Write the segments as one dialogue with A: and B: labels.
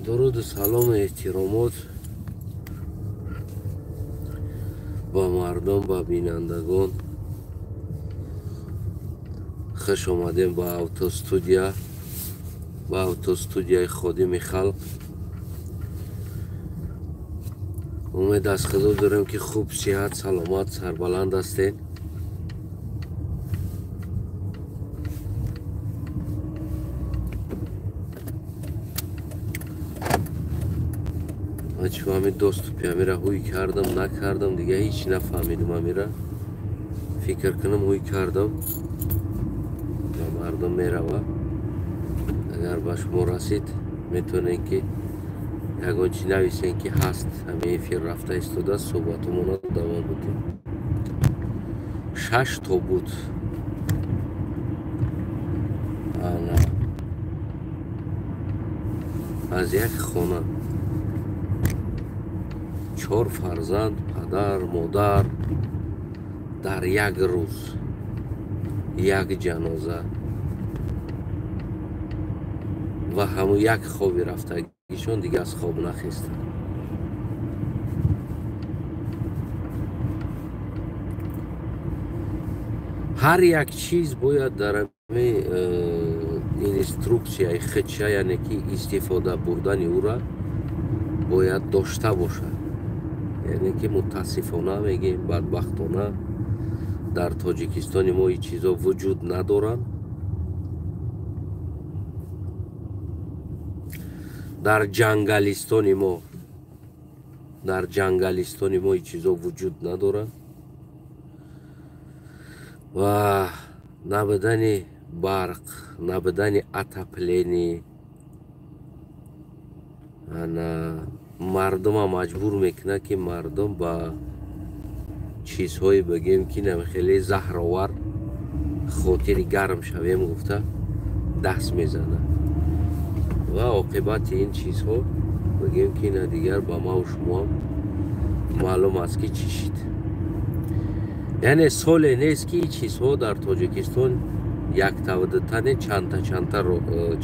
A: Дуруду салому эҳтиромот ба мардум, ба бинандагон. Хуш омадем ба автостудия, ба автостудияи ходими халқ. Умед аз Худо дорем, ки хуб, сиҳат, саломат, сарбаланд ҳастед. Чу ҳамин доступи ҳамира ҳуй кардам, накардам, дига ҳеҷ нафаҳмидам. Ҳамира фикр кунам, ҳуй кардам, ба мардум мерава. Агар ба шумо расид, метавонед, ки ягон чи нависен, ки ҳаст, ҳамин эфир рафта истодааст, суҳбатумона давом будем. Шаш тобут ана аз як хона, чор фарзанд, падар, модар, дар як рӯз, як ҷаноза ва ҳамун як хоби рафтагишон, дига аз хоб нахестанд. Ҳар як чиз бояд дар ҳами инструксияи худша, яъне ки истифода бурдани ӯра бояд дошта бошад. Яъне ки мутаассифона мегӯем, бадбахтона дар Тоҷикистони мо ин чизо вуҷуд надоранд. Дар ҷангалистони мо, дар ҷангалистони мо ин чизо вуҷуд надоранд ва набудани барқ, набудани отопление ана мардума маҷбур мекунад, ки мардум ба чизҳое, бигем, ки хеле заҳровар, хотири гарм шавем гуфта даст мезанад. Ва оқибати ин чизҳо, бигем, ки на дигар ба маву шумоам маълум аст, ки чӣ шид. Яъне соле нест, ки ин чизҳо дар Тоҷикистон яктавдутане, чандта чандта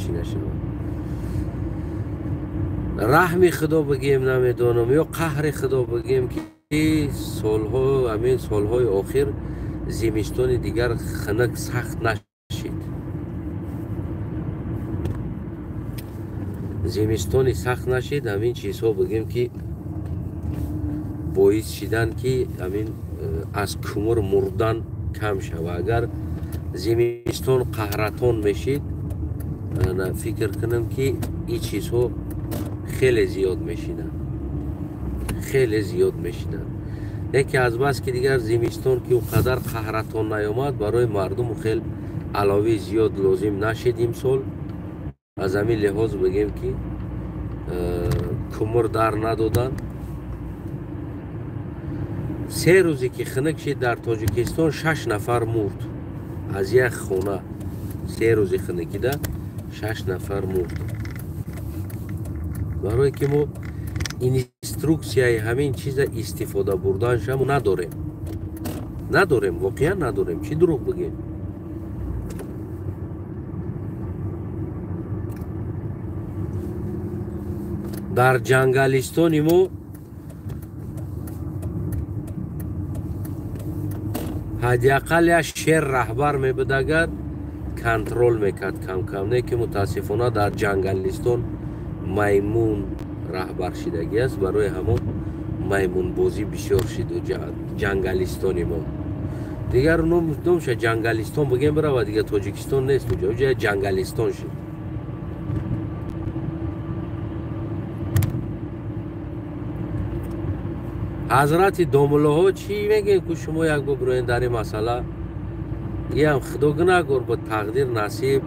A: чӣ нашавад. Раҳми Худо бигем, намедонам, ё қаҳри Худо бигем, ки солҳо, ҳамин солҳои охир зимистони дигар хунук сахт нашид. Зимистони сахт нашид, ҳамин чизҳо, бигем, ки боис шиданд, ки ҳамин аз кумур мурдан кам шава. Агар зимистон қаҳратон мешид, фикр кунам, ки ин чизҳо хеле зиёд мешиданд, хеле зиёд мешиданд. Яке аз бас ки дигар зимистон ки он қадар қаҳратон наёмад, барои мардуму хел аловӣ зиёд лозим нашид имсол. Аз ҳамин лиҳоз, бигем, ки кумур дар надоданд. 3 рӯзе ки хунук шид дар Тоҷикистон, шаш нафар мурд аз як хона. 3 рӯзи хунукида шаш нафар мурд, барое ки мо инструксияи ҳамин чиза истифода бурданшамо надорем, надорем, воқеан надорем, чӣ дурӯғ бигем. Дар ҷангалистони мо ҳадди ақал як шер раҳбар мебуд, агар контрол мекард камкам. Не ки мутаассифона дар ҷангалистон маймун раҳбаршидагӣ аст. Барои ҳамон маймунбозӣ бисёр шиду ҷангалистони мо. Дигар номша ҷангалистон бигем, бирава, дигар Тоҷикистон нест уҷа, уҷа ҷангалистон шид. Ҳазрати домуллоҳо чӣ мегӯем, ку шумо як бор бироен дар ин масъала. Иам Худо гунаҳгор бо тақдир, насиб.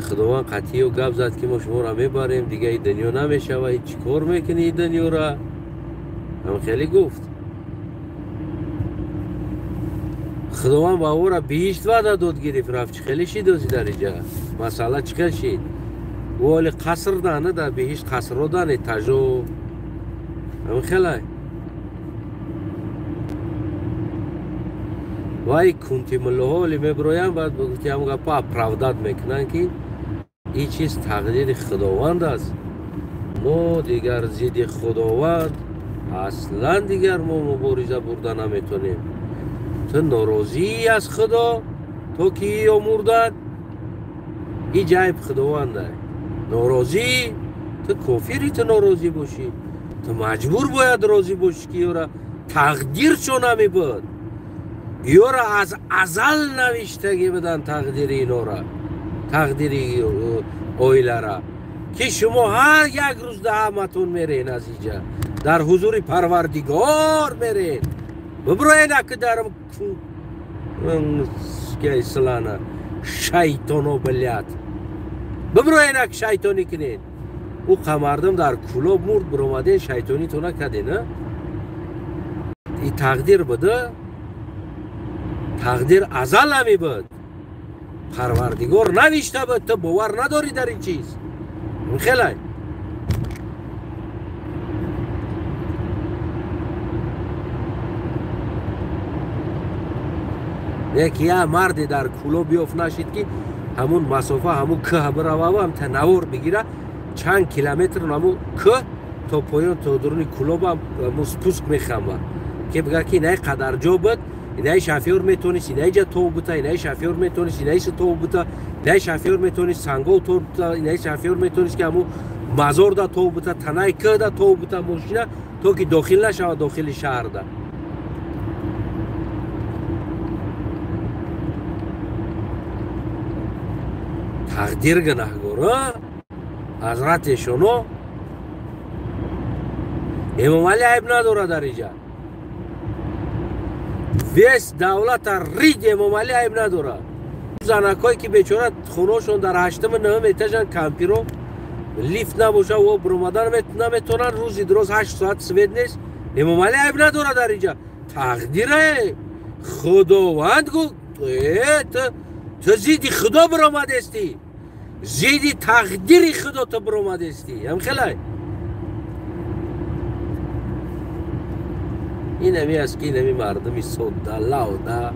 A: Худованд қатъиё гап зад, ки мо шуморо мебарем, дига и дунё намешава, чӣ кор мекунӣ и дунёра? Ҳам хеле гуфт. Худованд ба ӯра биҳишт ваъда дод, гирифт, рафт. Чӣ хеле шид ози дар иҷа масъала, чӣ хел шид? Ӯ оли қаср дана, дар биҳишт қасрҳо дан, этажо, ҳамин хелай. Вай кунтимуллоҳо оли мебироянд, баъд гуфти ҳамн гапо оправдать мекунанд, ки ин чиз тақдири Худованд аст. Мо дигар зидди Худованд аслан дигар мо мубориза бурда наметонем. Ту норозӣ аз Худо то ки ё мурдад, и ҷайб Худованда. Норозӣ ту кофири, ту норозӣ бошӣ. Ту маҷбур бояд розӣ бошӣ ки ёра тақдиршо намебуд. Ёра аз азал навиштагӣ будан тақдири инора, тақдири оилара, ки шумо ҳар як рӯз даҳаматон мерен аз иҷа, дар ҳузури Парвардигор мерен. Биброен аки дар слана шайтоно блядь. Биброен ак шайтонӣ кунед. Ӯ қамардам дар Кӯлоб мурд, биромаден шайтонитона накарден. И тақдир буда, тақдир азал намебуд. Парвардигор навишта буд, ту бовар надорӣ дар ин чиз. Хелай. Яке я марде дар Кӯлоб ёфт нашид, ки ҳамун масофа, ҳамун кӯҳ биравава, ҳам танавор бигира, чанд километр ҳамун кӯҳ то поён, то дуруни Кӯлоб ҳам спуск мехамад, ки бигӯяд ки инаи қадар ҷо буд, инаи шофёр метонист инаи ҷа тов бута, инаи шофёр метонист инаи тов бута, инаи шофёр метонист сангов тов бута, инаи шофёр метонист ки ҳамун мазорда тов бута, танаи кӯҳда тов бута мошина, то ки дохил нашавад дохили шаҳрда. Тақдир гунаҳгор, ҳазрати шуно Эмомалӣ айб надорад дар иҷа. Вес давлата рид Эмомалӣ айб надорад. Занакое ки бечора хонашон дар ҳаштуму нӯҳум этажан, кампиро лифт набоша, о биромадан наметонанд, рӯзи дуроз 8 соат свет нест. Эмомалӣ айб надорад дар иҷа. Тақдире Худованд гу ту зидди Худо биромадестӣ, зидди тақдири Худо ту биромадестӣ. Ҳам хелай. Инами аст ки инами мардуми соддалавда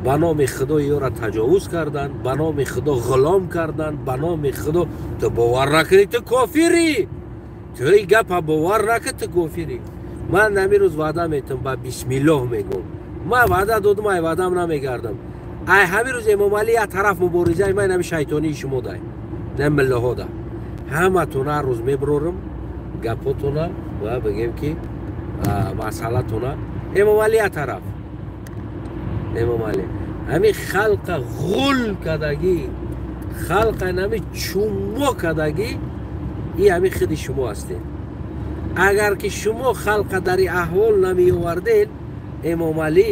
A: ба номи Худо ёра таҷовуз карданд, ба номи Худо ғулом карданд, ба номи Худо. Ту бовар накунӣ, ту кофирӣ. Ту ин гапа бовар накун, ту кофирӣ. Ман ҳамин рӯз ваъда метам, ба бисмиллоҳ мегӯм. Ман ваъда додум, ай ваъдам намегардам. Ай ҳамин рӯз Эмомалӣ як тараф муборизаи ман ҳами шайтонии шумо дай, на миллаҳо да. Ҳаматона ҳар рӯз меброрам гапотона ва бигем ки масъалатона. Эмомалӣ як тараф, Эмомалӣ ҳамин халқа ғул кардагӣ, халқа ҳами чумо кардагӣ, и ҳамин худи шумо ҳастед. Агар ки шумо халқа дар ин аҳвол намеовардед, Эмомалӣ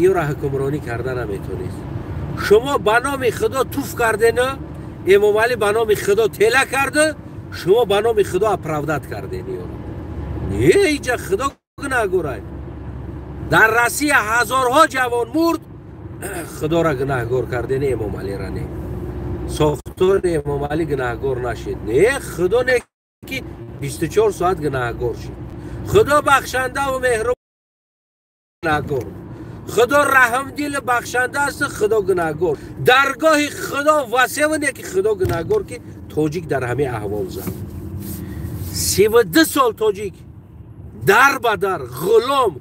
A: иёра ҳукмронӣ карда наметонист. Шумо ба номи Худо туф кардену, Эмомалӣ ба номи Худо тела карду, шумо ба номи Худо оправдать карден иёра. Не, иҷа Худо гунаҳгорай. Дар Россия ҳазорҳо ҷавон мурд, Худоро гунаҳгор карден, Эмомалиро не. Сохтори Эмомалӣ гунаҳгор нашид. Не, Худо не ки 24 соат гунаҳгор шид. Худо бахшандаву меҳрубон гунаҳгор. Худо раҳмдил бахшанда аст, Худо гунаҳгор. Даргоҳи Худо васеъ не ки Худо гунаҳгор, ки тоҷик дар ҳамин аҳвол зад. 32 сол тоҷик дар ба дар ғулом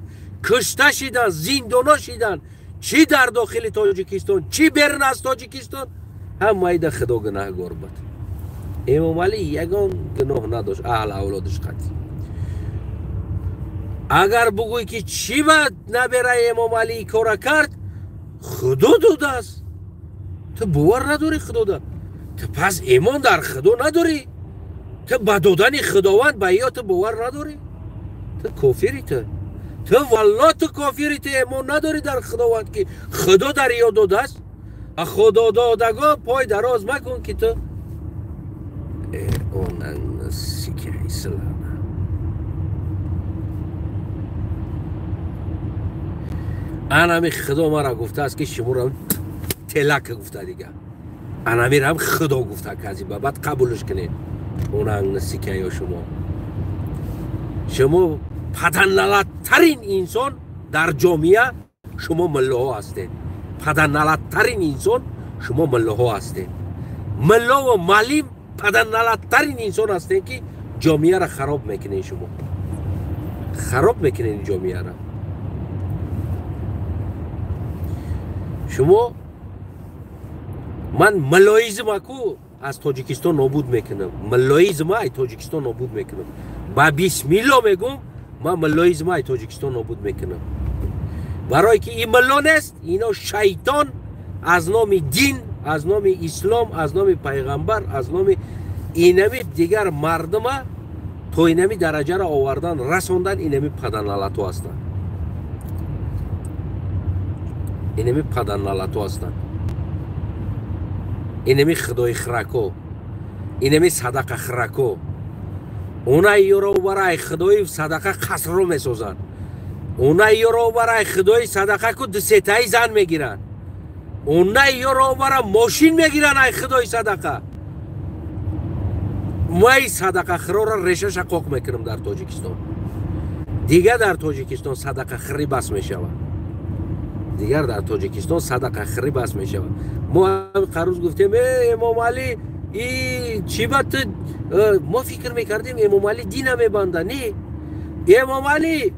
A: кушта шидан, зиндоно шидан, чӣ дар дохили Тоҷикистон, чӣ берун аз Тоҷикистон, ҳамаида Худо гунаҳгор буд. Эмомалӣ ягон гуноҳ надошт, аҳл авлодиш қатъ. Агар бугӯй ки чӣ ба набераи Эмомалӣ кора кард, Худо додааст. Ту бовар надорӣ Худода. Ту пас имон дар Худо надорӣ. Ту ба додани Худованд ба ё ту бовар надорӣ. Ту кофирӣ ту. Ту валло ту кофирӣ, ту имон надорӣ дар Худованд ки Худо дар ё додааст. А Худо додаго пой дароз макун ки ту онан сикаислам. Анами Худо мара гуфтааст ки шуморо телак гуфта дига. Анамирам Худо гуфта казиба, баъд қабулш кунед. Онан сикаё шумо. Шумо паданалаттарин инсон дар ҷомеа, шумо миллоҳо ҳастед. Паданалаттарин инсон шумо миллоҳо ҳастед. Миллову малим паданалаттарин инсон ҳастед ки Ҷомеаро хароб мекунед шумо. Хароб мекунед ҷомеаро. Шумо ман малоизмаку аз Тоҷикистон нобуд мекунам. Малоизма ай Тоҷикистон нобуд мекунам. Ба бисмилло мегум, ман малоизма ай Тоҷикистон нобуд мекунам. Барое ки ин мало нест, ино шайтон аз номи дин, аз номи ислом, аз номи пайғамбар, аз номи инами дигар мардума то инами дараҷаро овардан, расондан, инами паданалато ҳастанд. Инами паданалато ҳастанд. Инами худои хирако, инами садақа хирако. Она ёро барай худои садақа қасрро месозанд. Она ёро барай худои садақа ку дусетаи зан мегиранд. Она ёро бара мошин мегиранд ай худои садақа. Май садақа хирора решаша қоқ мекунам дар Тоҷикистон. Дигар дар Тоҷикистон садақа хирӣ бас мешавад. Дигар дар Тоҷикистон садақа хирӣ бас мешавад. Мо қарӯз гуфтем, Эмомалӣ и чӣ ба ту, мо фикр мекардем Эмомалӣ дина мебанда. Не, Эмомалӣ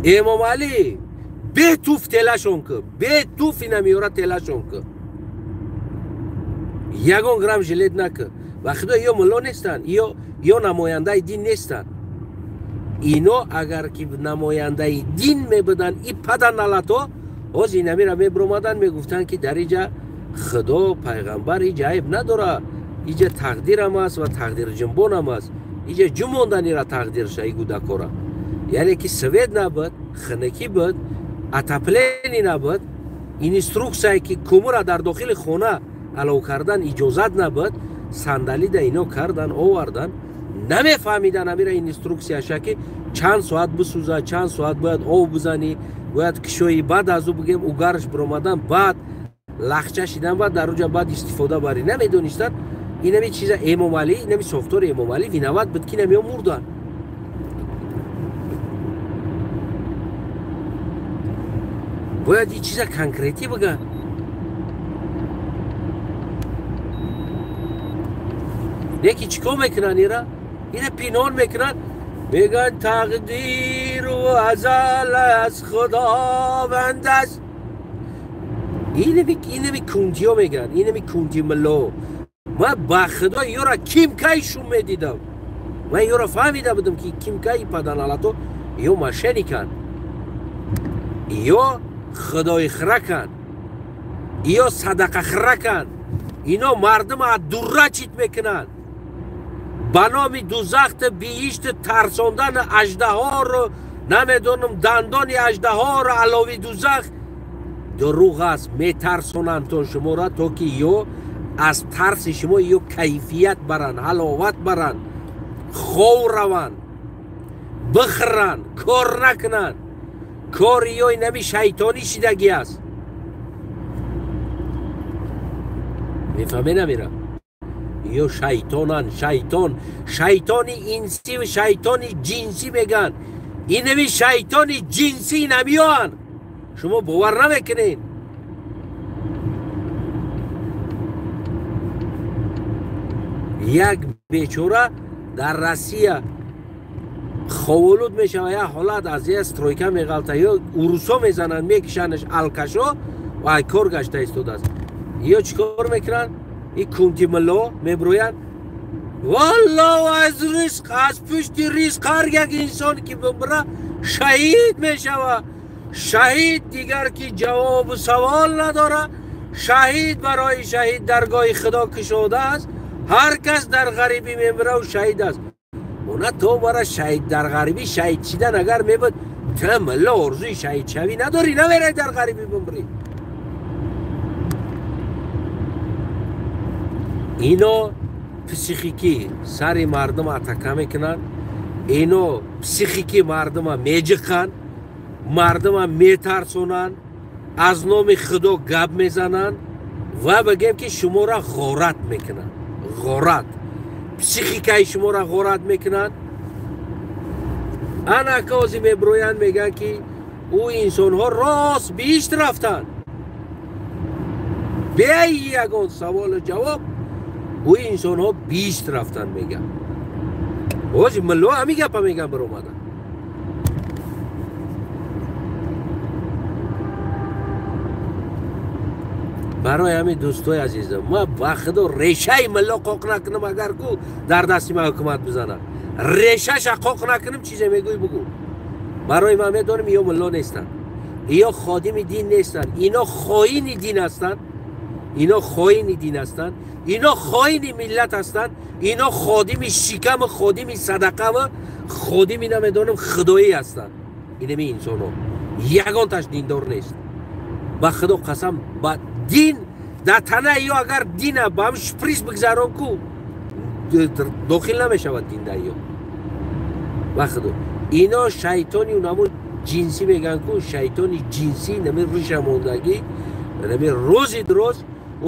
A: Эмомалӣ бетуф телашон ки, бетуф ина меёра телашон ки, ягон грамм жилет наки. Ва худо ё мулло нестанд, ё намояндаи дин нестанд. Ино агар ки намояндаи дин мебуданд, и паданалато ҳоз инамира мебуромаданд, мегуфтанд ки дар иҷа худо пайғамбар иҷа айб надора, иҷа тақдирам аст ва тақдирҷунбонам аст, иҷа ҷумонданира тақдирша и гудакора. Яъне ки свет набуд, хунукӣ буд, отопление набуд, инструксияе ки кумура дар дохили хона алов кардан иҷозат набуд, сандалида ино кардан, овардан, намефаҳмидан амира инструксияша ки чанд соат бисӯза, чанд соат бояд об бизанӣ, бояд кишои, баъд аз ӯ бигем угарш биромадан, баъд лахча шидан, баъд дар уҷа баъд истифода барӣ. Намедонистанд. Инами чиза Эмомалӣ, инами сохтори Эмомалӣ виноват буд ки намеё мурдан. Бояд ин чиза конкретӣ бигӯяд. Яки чӣ кор мекунанд ира? Ира пинҳон мекунанд, мегӯянд тақдиру азал аз Худованд аст. Инами кунтиё мегӯянд, инами кунти милло. Ман ба худо ёра ким кай шум медидам. Ман ёра фаҳмида будам ки ким кай паданалато ё мошенниканд, ё худои хираканд, ё садақа хираканд. Ино мардума аз дурра чит мекунанд. Ба номи дузахту биҳишту тарсондани аждаҳору намедонам дандони аждаҳору алови дузах дурӯғ аст. Метарсонанд то шуморо, то ки ё аз тарси шумо ё кайфият баранд, ҳаловат баранд, хов раванд, бихӯранд, кор накунанд. Кори ё инами шайтонӣ шидагӣ аст. Мефаҳме намира? Ё шайтонанд, шайтон, шайтони инсӣ ва шайтони ҷинсӣ мегӯянд. Инами шайтони ҷинсӣ намеоянд. Шумо бовар намекунед. Як бечора дар Россия ховолуд мешава, як ҳолат аз як стройка меғалта, ё урусо мезананд, мекишанаш алкашо ва ай кор гашта истодааст. Ё чӣ кор мекунанд? И кунти милло мебурӯянд. Валло аз ризқ, аз пушти ризқ ҳар як инсон ки бибура шаҳид мешава. Шаҳид дигар ки ҷавобу савол надора. Шаҳид барои шаҳид даргоҳи Худо кушодааст. Ҳар кас дар ғарибӣ мемираву шаҳид аст. Она то бара шаҳид дар ғарибӣ шаҳид шидан агар мебуд, ту милло орзуи шаҳидшавӣ надорӣ, намерай дар ғарибӣ бимрӣ. Ино психикӣ сари мардум атака мекунанд, ино психикӣ мардума меҷиқанд, мардума метарсонанд, аз номи Худо гап мезананд ва бигем ки шуморо ғорат мекунанд. Ғорат, психикаи шуморо ғорат мекунанд. Ана кози меброянд, мегӯянд ки Ӯ инсонҳо рост биҳишт рафтанд. Бе ягон саволу ҷавоб ӯ инсонҳо биҳишт рафтанд мегӯянд. Ҳозир мулло ҳамин гапа мегӯянд баромада. Барои ҳамин дӯстои азизам, ман ба худо решаи мулло қоқ накунам, агар ку дар дасти ман ҳукумат бизанад, решаша қоқ накунам, чизе мегӯй бугӯ. Барои ман медонам ё мулло нестанд, ё ходими дин нестанд, ино хоини дин ҳастанд, ино хоини дин ҳастанд, ино хоини миллат ҳастанд, ино ходими шикаму ходими садақаву ходими намедонам худоӣ ҳастанд. Инами инсонҳо ягонташ диндор нест. Ба худо қасам, ба дин дар танаи ё агар дина ба ҳам шприс бигзарон ку дохил намешавад дин дар ё. Ба худо ино шайтони унамо ҷинсӣ мегӯянд ку, шайтони ҷинсӣ нами риша мондагӣ, нами рӯзи дроз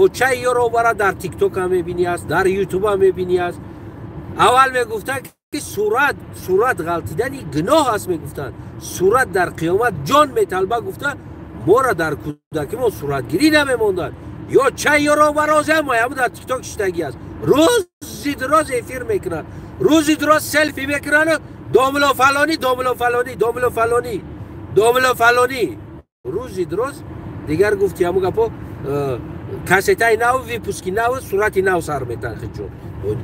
A: очаи ёро бара дар тикток ҳам мебинӣ аст, дар ютуб ҳам мебинӣ аст. Аввал мегуфтанд ки сурат ғалтидани гуноҳ аст мегуфтанд, сурат дар қиёмат ҷон металба гуфта мора дар кӯдакимон суратгирӣ намемонданд. Ё чай ёро барозам ҳам дар тикток шиштагӣ аст, рӯзи дроз эфир мекунанд, рӯзи дроз селфи мекунанд, домло фалонӣ, домло фалонӣ, домло фалонӣ, домло фалонӣ, рӯзи дроз. Дигар гуфти ҳамун гапо кассетаи нав, выпуски нав, сурати нав сар метан хичон.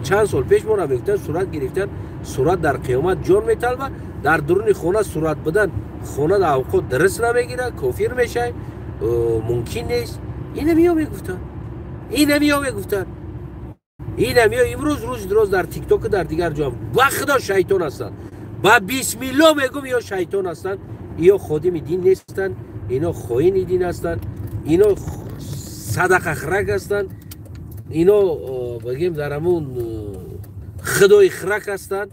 A: Чанд сол пеш мора мегуфтанд сурат гирифтан, сурат дар қиёмат ҷон металба, дар дуруни хона сурат будан хона дар авқот дуруст намегирад, кофир мешай, мумкин нест. Инам ё мегуфтанд, инам ё мегуфтанд, инам ё имрӯз рӯзи дроз дар тиктоку дар дигар ҷо ба худо шайтон ҳастанд. Ба бисмилло мегӯм, ё шайтон ҳастанд, ё ходими дин нестанд, ино хоини дин ҳастанд, ино садақахрак ҳастанд, ино бигем дар ҳамун худои храк ҳастанд.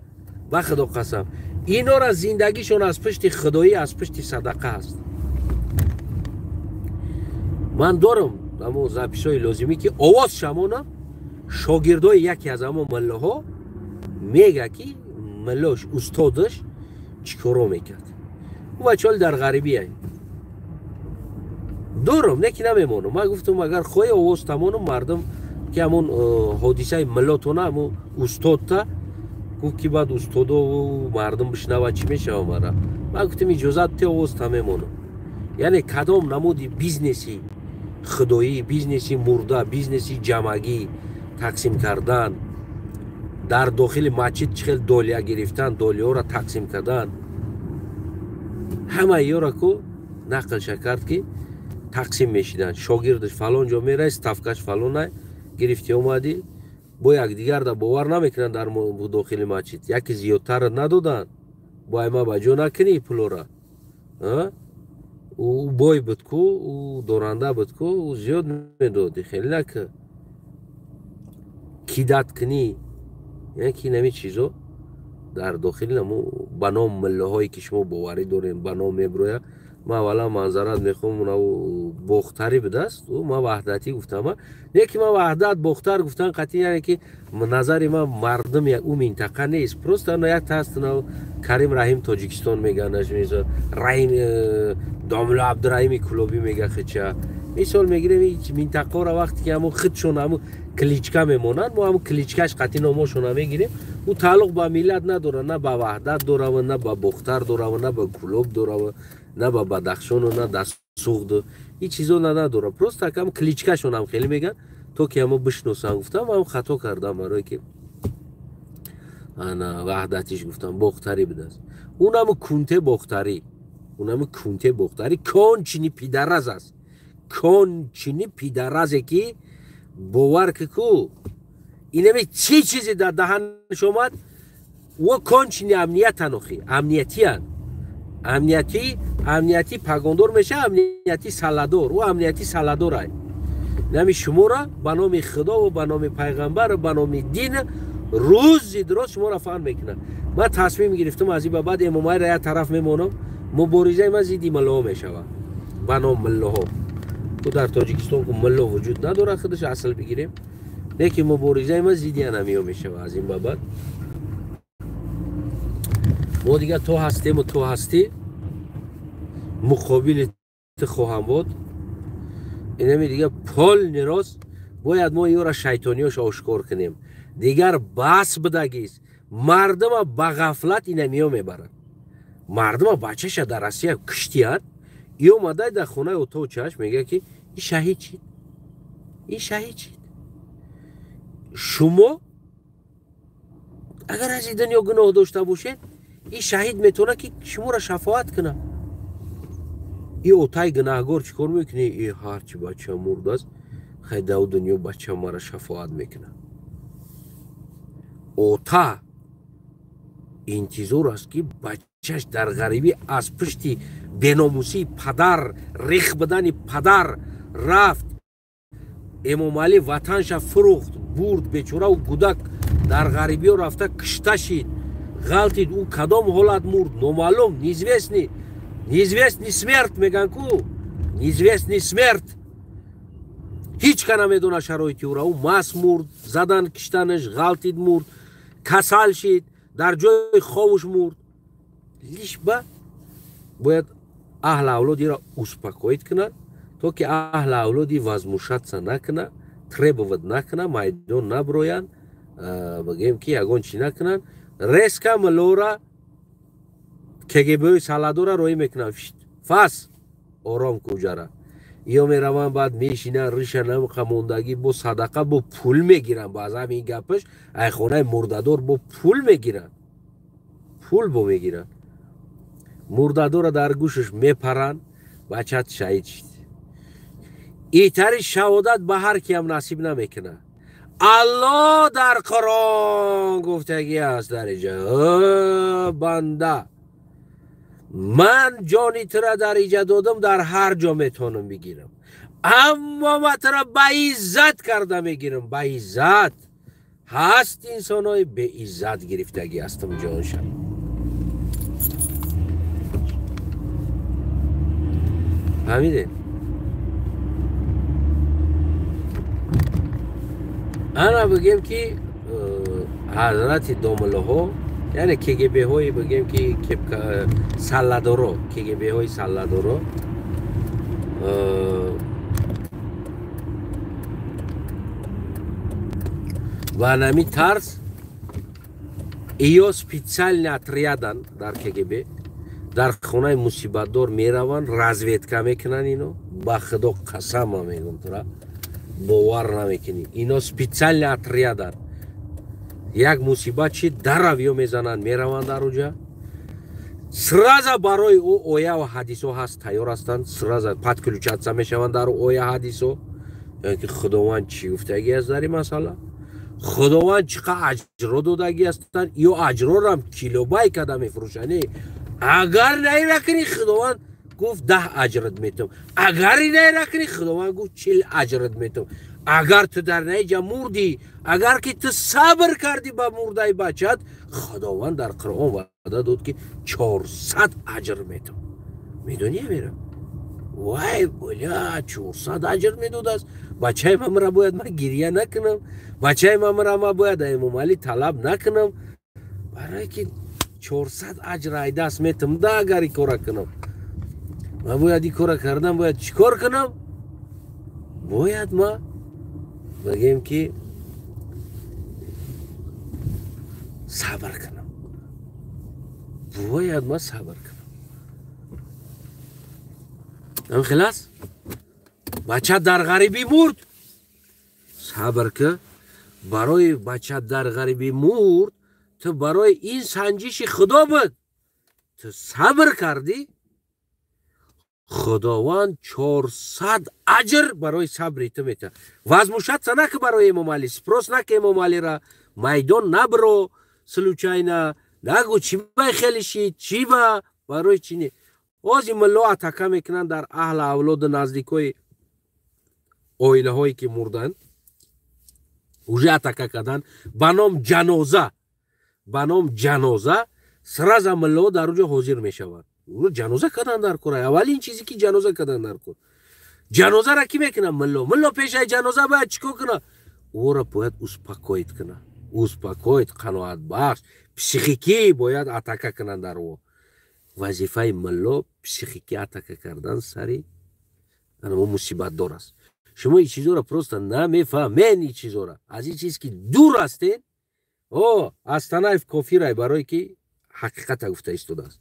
A: Ба худо қасам, инора зиндагишон аз пушти худоӣ, аз пушти садақа аст. Ман дорам ҳамон записҳои лозимӣ ки овоз шамонам. Шогирдои яке аз ҳамон муллоҳо мега ки муллош устодаш чӣ коро мекард. Ӯ бачаҳоли дар ғарибия дорам, не ки намемонам. Ман гуфтам агар хоҳӣ овоз тамонам, мардум ки ҳамон ҳодисаи муллотона, ҳамон устодта гуфт ки баъд устодо мардум бишнавад чӣ мешава мара. Ман гуфтам иҷозат те овоз тамемонам. Яъне кадом намуди бизнеси худоӣ, бизнеси мурда, бизнеси ҷамъагӣ тақсим кардан, дар дохили масҷид чӣ хел долия гирифтан, долияҳоро тақсим кардан, ҳамаи ёро ку нақлша кард ки тақсим мешиданд. Шогирдаш фалон ҷо мерай, ставкаш фалонай гирифти омадӣ, бо якдигарда бовар намекунанд дар дохили масҷид. Яке зиёдтар надоданд, бо айма ба ҷо накунӣ пулора. Ӯ бой буд ку, ӯ доранда буд ку, ӯ зиёд медод, хеле нака кидат кунӣ. Яъне ки инами чизо дар дохили намо ба ном миллаҳое ки шумо боварӣ дорем ба ном меброяд. Ман аввалан манзарат мехоҳам, бохтарӣ будааст, ман ваҳдатӣ гуфтам, не ки ман ваҳдат бохтар гуфтан қатъи, яъне ки назари ман мардум ӯ минтақа нест. Просто як таст Карим Раҳим Тоҷикистон мегӯянд, Раҳим Домло Абдураҳими Кулобӣ мега хича. Мисол мегирем минтақаро вақте ки ҳамон худшон ҳамон кличка мемонанд, мо ҳамон кличкаш қатъи номошона мегирем. Ӯ тааллуқ ба миллат надорад, на ба ваҳдат дорава, на ба бохтар дорава, на ба Кулоб дорава, на ба Бадахшону, на ба Суғду. Ин чизо надорад. Просто ҳам кличкашонам хеле мегӯянд, то ки ҳамо бишносанд. Гуфтам ман хато кардам, барое ки ана ваҳдатиш гуфтам, бохтарӣ будааст. Унамо кунте бохтарӣ, унамо кунте бохтарӣ кончини пидараз аст, кончини пидаразе ки бовар ки ку инаме чӣ чизе дар даҳанаш омад. Ӯ кончини амниятан, охи амниятиян, амниятӣ, амниятӣ пагондор меша, амниятӣ саладор, ӯ амниятӣ саладорай. Нами шуморо ба номи худо ва ба номи пайғамбар, ба номи дин рӯзи дроз шуморо фаҳм мекунад. Ман тасмим гирифтам аз ин ба баъд эмомайро як тараф мемонам, муборизаи ман зидди муллоҳо мешавад, ба ном муллоҳо. Ку дар Тоҷикистон ку мулло вуҷуд надорад, худаш асл бигирем, лекин муборизаи ман зидди анамиё мешавад аз ин ба баъд. Мо дигар то ҳастему то ҳастӣ Муқобили ту хоҳам буд. Инами дига полный рост бояд мо ёра шайтониёш ошкор кунем. Дигар бас бидагист. Мардума ба ғафлат инамиё мебарад. Мардума бачаша дар Россия киштияд, и омадай дар хонаи отову чаш мегӯяд, ки ин шаҳид чид, ин шаҳид чид. Шумо агар аз ин дунё гуноҳ дошта бошед, ин шаҳид метавонад, ки шуморо шафоат кунад. И отай гунаҳгор чӣ кор мекунӣ? И ҳарчи бача мурдааст, хай дав дунё бача мара шафоат мекунад. Ота интизор аст, ки бачаш дар ғарибӣ аз пушти беномусии падар, рех бидани падар рафт. Эмомалӣ ватанша фурӯхт, бурд, бечорау гудак дар ғарибиё рафта кишта шид, ғалтид. Ӯ кадом ҳолат мурд, номаълум, неизвестный, неизвестный смерть меган ку, неизвестный смерть. Ҳеҷ ка намедона шароити ӯра. Ӯ мас мурд, задан киштанаш, ғалтид мурд, касал шид, дар ҷои ховуш мурд. Лишь ба бояд аҳли авлодиро успокоить кунад, то ки аҳли авлоди возмущаться накунад, требовать накунад, майдон наброянд, бигӯем ки ягон чӣ накунанд. Резко милора КГБ-и саладора роӣ мекунанд, фас ором куҷара. Ё мераванд, баъд мешинанд, риша намқа мондагӣ, бо садақа, бо пул мегиранд. Баъзан ин гапаш ай хонаи мурдадор бо пул мегиранд, пул бо мегиранд. Мурдадора дар гӯшаш мепаранд, бачат шаҳид шид. Итари шаҳодат ба ҳар киам насиб намекунад. Аллоҳ дар Қуръон гуфтагӣ аст дар иҷа: банда, ман ҷони тура дар иҷа додам, дар ҳар ҷо метавонам бигирам, аммо ма тура ба иззат карда мегирам. Ба иззат. Ҳаст инсонҳои беиззат гирифтагӣ ҳастам ҷонша. Фаҳмидед? Ана бигем, ки ҳазрати домуллоҳо, яъне КГБ-ҳои, бигем ки салладоро, КГБ-ҳои салладоро ва нами тарз ё специальный отрядан дар КГБ дар хонаи мусибатдор мераванд, разведка мекунанд. Ино ба худо қасама мегум, тура бовар намекунӣ, ино специальный отрядан. Як мусибат чи даравё мезананд, мераванд дар уҷа, сразу барои ӯ оя ва ҳадисо ҳаст, тайёр ҳастанд, сразу подключаться мешаванд дар оя ҳадисо, ки худованд чӣ гуфтагӣ аст дар ин масъала, худованд чӣ қа аҷро додагӣ ҳастанд. Ё аҷрорам килобай када мефурӯшанд. Агар наира кунӣ, худованд гуфт, 10 аҷрат метам, агар наира кунӣ, худованд гуфт, 40 аҷрат метам. Агар ту дар наиҷа мурдӣ, агар ки ту сабр кардӣ ба мурдаи бачат, худованд дар Қуръон ваъда дод, ки 400 аҷр метам. Медонӣ, амира, вай бля, 400 аҷр медодааст. Бачаи мамра бояд ман гирья накунам, бачаи мамра ма бояд Эмомалӣ талаб накунам, барое ки 400 аҷр айдаст метам да. Агар ин кора кунам, ман бояд ин кора кардам, бояд чӣ кор кунам? Бояд ма бигем ки сабр кунам, бояд ма сабр кунам. Ам хелас бача дар ғарибӣ мурд, сабр ки. Барои бача дар ғарибӣ мурд, ту барои ин санҷиши худо буд, ту сабр кардӣ, худованд 400 аҷр барои сабри ту метиҳад. Возмущаться наки барои Эмомалӣ, спрос наки Эмомалира, майдон набро, случайно нагу чӣ ба хеле шид, чӣ ба барои чӣ не. Ози мулло атака мекунанд дар аҳли авлоду наздикои оилаҳое ки мурданд, уже атака кардан ба ном ҷаноза, ба ном ҷаноза. Сразу мулло дар уҷо ҳозир мешаванд. Ҷаноза кардан дар кор, аввалин чизе ки ҷаноза кардан дар кор. Ҷанозаро кӣ мекунад? Мулло. Мулло пешаи ҷаноза бояд чӣ кор кунад? Ӯро бояд успокоить кунад, успокоить, қаноатбахш, психикӣ бояд атака кунанд дар ӯ. Вазифаи мулло психикӣ атака кардан сари анамо мусибатдор аст. Шумо ин чизоро просто намефаҳмен, ин чизора аз ин чиз ки дур ҳастед. О Астанаев кофирай, барое ки ҳақиқата гуфта истодааст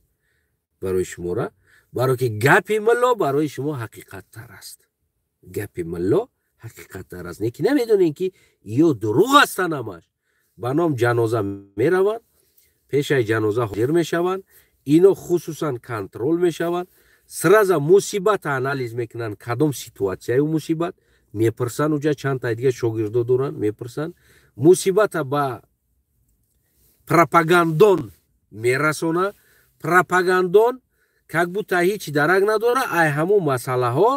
A: барои шумора, барое ки гапи мулло барои шумо ҳақиқаттар аст. Гапи мулло ҳақиқаттар аст, не ки намедонем, ки ё дурӯғ ҳастанд. Ҳамаш ба ном ҷаноза мераванд, пешаи ҷаноза ҳозир мешаванд, ино хусусан контроль мешаванд, сразу мусибата анализ мекунанд, кадом ситуатсияю мусибат мепурсанд. Уҷа чандта дига шогирдо доранд, мепурсанд, мусибата ба пропагандон мерасона. Пропагандон как будто ҳеҷ дарак надора, ай ҳамон масъалаҳо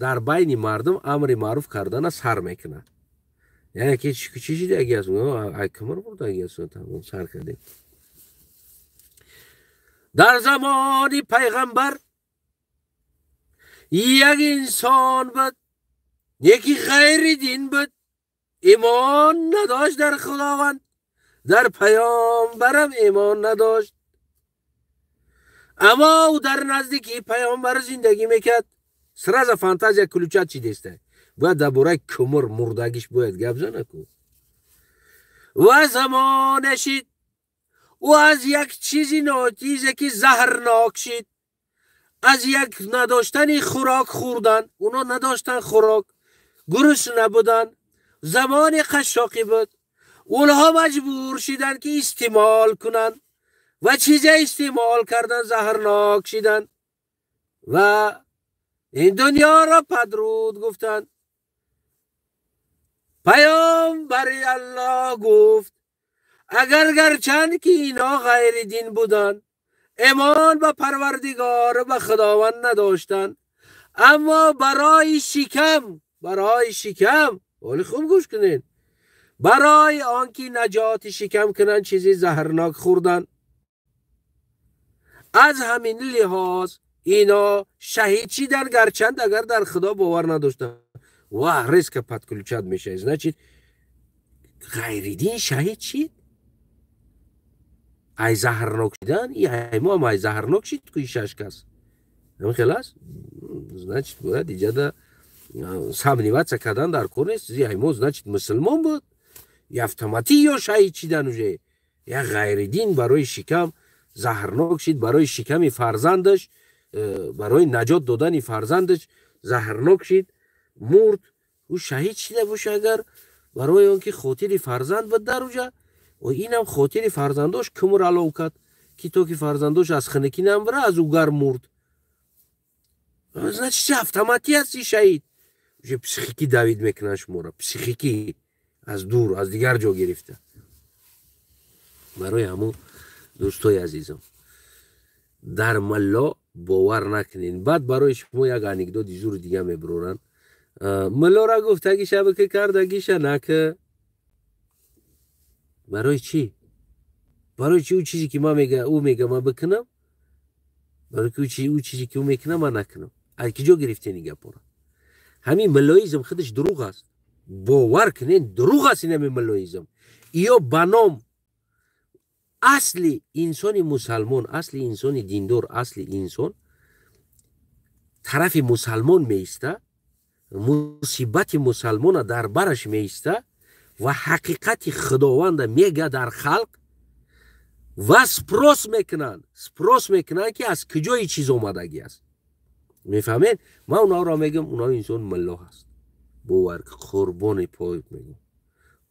A: дар байни мардум амри маъруф кардана сар мекунад. Яъне ки чӣ шидаги аст, ай кимр бурдаги аст, сар кардем. Дар замони пайғамбар як инсон буд, яки ғайри дин буд, имон надошт дар Худованд, дар паёмбарам имон надошт, аммо ӯ дар наздикии паёмбар зиндагӣ мекард. Сразу фантазия включать чи деста, бояд дар бораи кумр мурдагиш бояд гап зана ку. Ва замоне шид, ӯ аз як чизи ночизе ки заҳрнок шид, аз як надоштани хӯрок хӯрдан. Уно надоштан хӯрок, гурусна буданд, замони қашшоқӣ буд. Онҳо маҷбур шиданд, ки истеъмол кунанд ва чизе истеъмол кардан, заҳрнок шиданд ва ин дунёро падруд гуфтанд. Паёмбари Аллоҳ гуфт: агар гарчанд ки ино ғайри дин буданд, имон ба Парвардигор, ба Худованд надоштанд, аммо барои шикам, барои шикам, оли хуб гӯш кунед, барои он ки наҷоти шикам кунанд, чизи заҳрнок хӯрданд, аз ҳамин лиҳоз ино шаҳид шидан, гарчанд агар дар Худо бовар надоштанд. Ва резко подключать мешавад, значит, ғайридин шаҳид шид ай заҳрнок шидан. Ай мо ай заҳрнок шид ку шаш кас, ҳамин хел аст. Значит, бояд иҷада сомневаться кардан дар кор нест. Ай мо, значит, мусулмон буд и автоматӣ ё шаҳид шидан уже. Як ғайридин барои шикам заҳрнок шид, барои шиками фарзандаш, барои наҷот додани фарзандаш заҳрнок шид, мурд. Ӯ шаҳид шида боша, агар барои он ки хотири фарзанд буд дар уҷа, инам хотири фарзандош кумр алов кард, ки то ки фарзандош аз хунукӣ намбира, аз ӯ гарм мурд. Значит, автоматӣ аст и шаҳид. Уже психикӣ давить мекунанд шуморо, психикӣ аз дур, аз дигар ҷо гирифта. Барои ҳамун, дӯстои азизам, дар малло бовар накунед. Баъд барои шумо як анекдоти зури дига мебуроранд. Муллора гуфтагиша бикӣ, кардагиша накӣ. Барои чӣ? Барои чӣ ӯ чизе ки ман мега, ӯ мега, ман бикунам? Барои ки ӯ чизе ки ӯ мекунам, ман накунам? Аз ки ҷо гирифтен ин гапора? Ҳамин муллоизм худаш дурӯғ аст, бовар кунен, дурӯғ аст ин ҳамин муллоизм. Ё ба ном асли инсони мусалмон, асли инсони диндор, асли инсон тарафи мусалмон меиста, мусибати мусалмона дар бараш меиста ва ҳақиқати Худованда мега дар халқ ва спрос мекунанд, спрос мекунанд, ки аз куҷои чиз омадагӣ аст. Мефаҳмед? Ман онҳоро мегӯям, онҳо инсон мулло ҳаст. Бовар, қурбони пой мегӯм,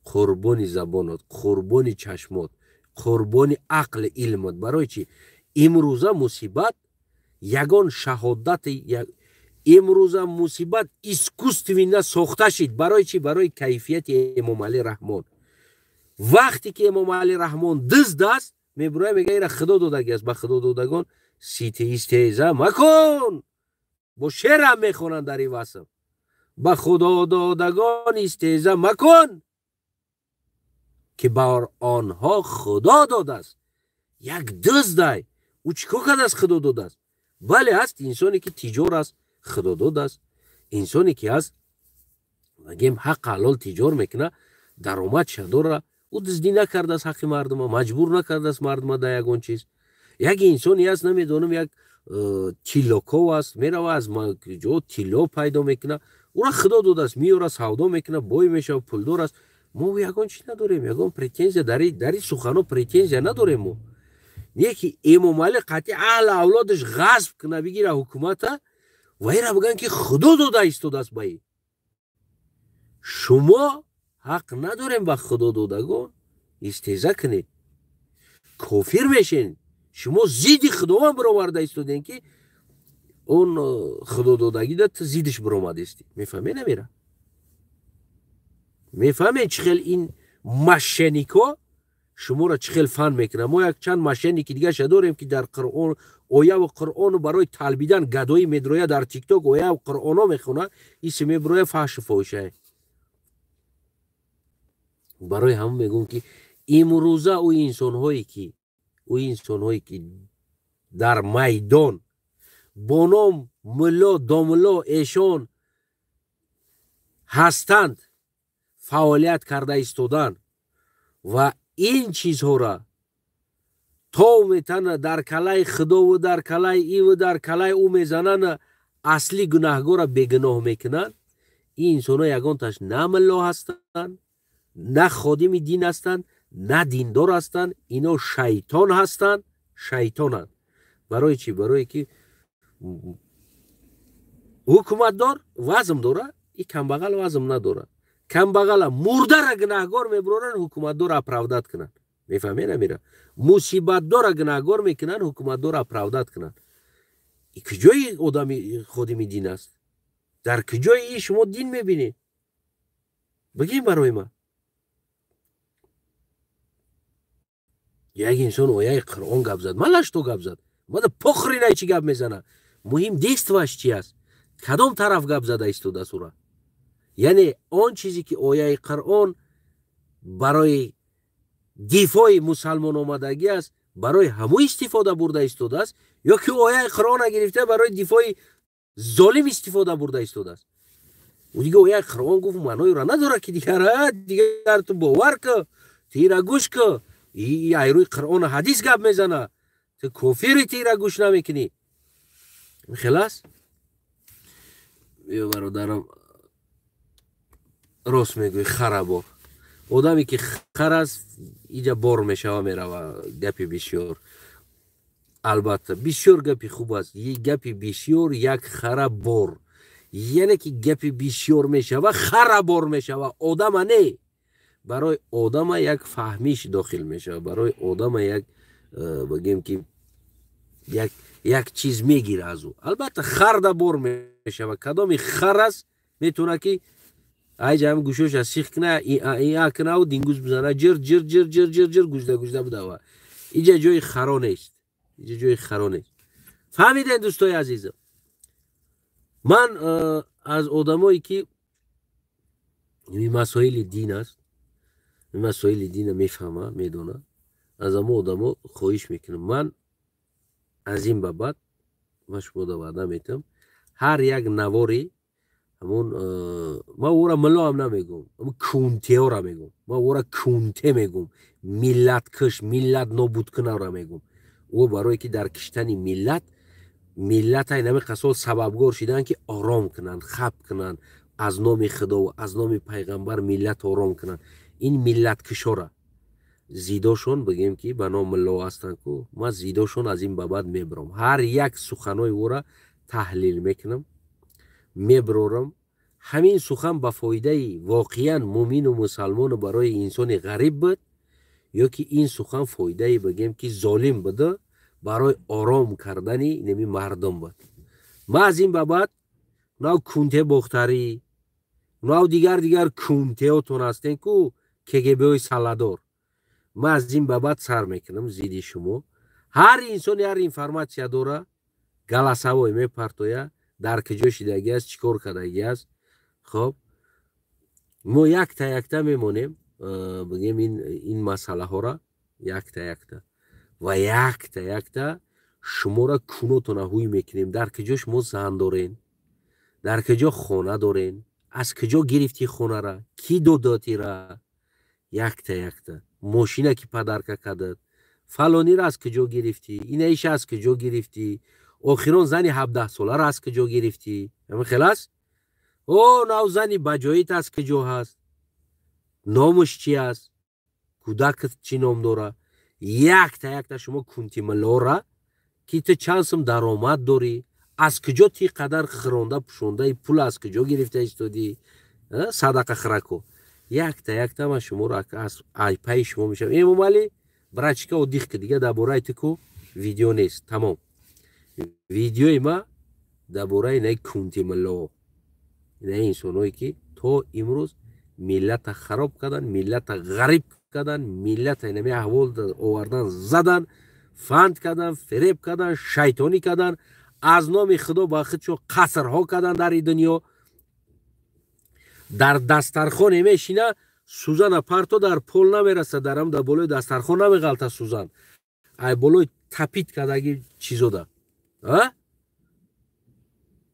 A: қурбони забонот, қурбони чашмот, қурбони ақли илмот. Барои чӣ имрӯза мусибат ягон шаҳодати, имрӯза мусибат искусственно сохта шид. Барои чӣ? Барои кайфияти Эмомалӣ Раҳмон. Вақте ки Эмомалӣ Раҳмон дизд аст, мебуроя, мега: ира Худо додагӣ аст. Ба Худо додагон истеҳза макун. Бо шерам мехонанд дар ин васф: ба Худо додагон истеҳза макун, ки бар онҳо Худо додааст. Як диздай, ӯ чӣ кор кардааст, Худо додааст? Бале, ҳаст инсоне ки тиҷор аст, Худо додааст. Инсоне ки ҳаст, гем, ҳаққ ҳалол тиҷор мекуна, даромадша дора, ӯ дуздӣ накардааст, ҳаққи мардума маҷбур накардааст, мардума дар ягон чиз. Як инсоне аст, намедонам, як тиллоков аст, мерава, аз ҷо тилло пайдо мекуна, ура худо додааст, меёра, савдо мекуна, бой мешава, пулдор аст. Мо ягон чи надорем, ягон претензия дар ин сухано претензия надорем мо. Не ки Эмомалӣ қатъи аҳли авлодаш ғасб куна, бигира ҳукумата ва ира бигӯянд, ки худо дода истодааст ба ин. Шумо ҳақ надорем ба худо додагон истеза кунед, кофир мешен. Шумо зидди худованд бароварда истодем, ки он худододагида ту зиддиш баромадистӣ. Мефаҳме намера? Мефаҳме, чӣ хел ин мошеннико шуморо чӣ хел фан мекунад? Мо якчанд мошенники дигаша дорем, ки дар Қуръон ояву Қуръону барои талбидан гадоӣ медроя, дар Тикток ояву Қуръоно мехона, иси меброя фаҳшу фоҳишае. Барои ҳамон мегӯм, ки имрӯза ӯ инсонҳое ки дар майдон бо ном мулло, домулло, эшон ҳастанд, фаъолият карда истоданд ва ин чизҳоро то метана дар калаи худову дар калаи иву дар калаи ӯ мезананд, асли гунаҳгорро бегуноҳ мекунанд. Ин инсонҳо ягонташ на мулло ҳастанд, на ходими дин ҳастанд, на диндор ҳастанд. Ино шайтон ҳастанд, шайтонанд. Барои чӣ? Барое ки ҳукуматдор вазм дора, и камбағал вазм надора. Камбағала мурдара гунаҳгор мебуроранд, ҳукуматдор оправдать кунанд. Мефаҳме намера? Мусибатдора гунаҳгор мекунанд, ҳукуматдор оправдать кунанд. И куҷои одами ходими дин аст? Дар куҷои и шумо дин мебинед? Бигин барои ман. Як инсон ояи Қуръон гап зад, малаш то гап зад, мада похрен ай чӣ гап мезана, муҳим действаш чи аст, кадом тараф гап зада истодааст ура. Яъне он чизе ки ояи Қуръон барои дифои мусалмон омадагӣ аст, барои ҳамун истифода бурда истодааст, ё ки ояи Қуръона гирифта, барои дифои золим истифода бурда истодааст. Ӯ дига ояи Қуръон гуфт, маънои ӯра надорад, ки дигар ту бовар ку, тира гӯш ку, ай рӯи Қуръону ҳадис гап мезана, ту кофири, тира гӯш намекунӣ. Хелас ё бародарам, рост мегӯӣ, хара бор. Одаме ки хар аст, иҷа бор мешава, мерава. Гапи бисёр, албатта, бисёр гапи хуб аст. Гапи бисёр як хара бор, яъне ки гапи бисёр мешава, хара бор мешава, одама не. Барои одама як фаҳмиш дохил мешава, барои одама як бигем ки як чиз мегира аз ӯ. Албатта, харда бор мешава. Кадоми хар аст, метавона ки айҷа ҳам гӯшоша сих куна, иа кунаву дингуз бизана, ҷир ҷир ҷир ҷир ҷир ҷир, гужда гужда будава. Иҷа ҷои харо нест, иҷа ҷои харо нест. Фаҳмидем, дӯстои азизам? Ман аз одамое ки масоили дин аст, масоили дина мефаҳма, медона, аз амо одамо хоҳиш мекунам. Ман аз ин ба баъд ман шумода ваъда метиҳам, ҳар як навори ҳамон, ман ӯра муллоам намегӯм, кунтеора мегӯм, ман ӯра кунте мегӯм, миллаткуш, миллат нобудкунара мегӯм. Ӯ барое ки дар киштани миллат, миллата инами қасол сабабгор шидан, ки ором кунанд, хаб кунанд, аз номи худову аз номи пайғамбар миллат ором кунанд. Ин миллаткушора зидошон, бигем ки ба ном мулло ҳастанд ку, ман зидошон аз ин ба баъд мебаром, ҳар як суханои ӯра таҳлил мекунам, мебарорам. Ҳамин сухан ба фоидаи воқеан мумину мусалмону барои инсони ғариб буд, ё ки ин сухан фоидаи, бигем ки, золим буда, барои ором кардани неми мардум буд. Ман аз ин ба баъд нав кунте бохтарӣ, нав дигар дигар кунтеотон ҳастен ку, кгбҳои саладор, ман аз ин ба баъд сар мекунам зидди шумо. Ҳар инсоне ҳар информатсия дора, голосовой мепартоя, дар куҷо шидагӣ аст, чӣ кор кардагӣ аст. Хоб, мо якта якта мемонем, бигем, ин масъалаҳоро якта якта ва якта якта шуморо кунотона ҳуй мекунем. Дар куҷо шумо зан дорен, дар куҷо хона дорен, аз куҷо гирифтӣ хонара, кӣ додотира, якта якта мошина ки подарка кардад. Фалонира аз куҷо гирифтӣ, инаиша аз куҷо гирифтӣ, охирон зани 17-соларо аз куҷо гирифтӣ? Ҳамин хел аст? О, нав зани баҷоит аз куҷо ҳаст? Номаш чи аст? Кӯдакат чӣ ном дора? Якта якта шумо кунтималора, ки ту чанд сум даромад дорӣ, аз куҷо ти қадар хиронда пӯшондаи пул аз куҷо гирифта истодӣ? Садақа хирако. Якта якта ман шуморо аз айпаи шумо мешавам. Эмомалӣ, брачка одих ки, дига дар бораи ту ку видео нест, тамом. Видеои ма дар бораи инаи кунтимало, инаи инсонҳое ки то имрӯз миллата хароб кардан, миллата ғариб кардан, миллата инами аҳвол овардан, задан, фанд кардан, фиреб кардан, шайтонӣ кардан, аз номи худо ба худшо қасрҳо кардан дар ин дунё. Дар дастархоне мешина, сӯзана парто дар пол намераса, дарам дар болои дастархон намеғалта сӯзан, ай болои тапит кардаги чизода а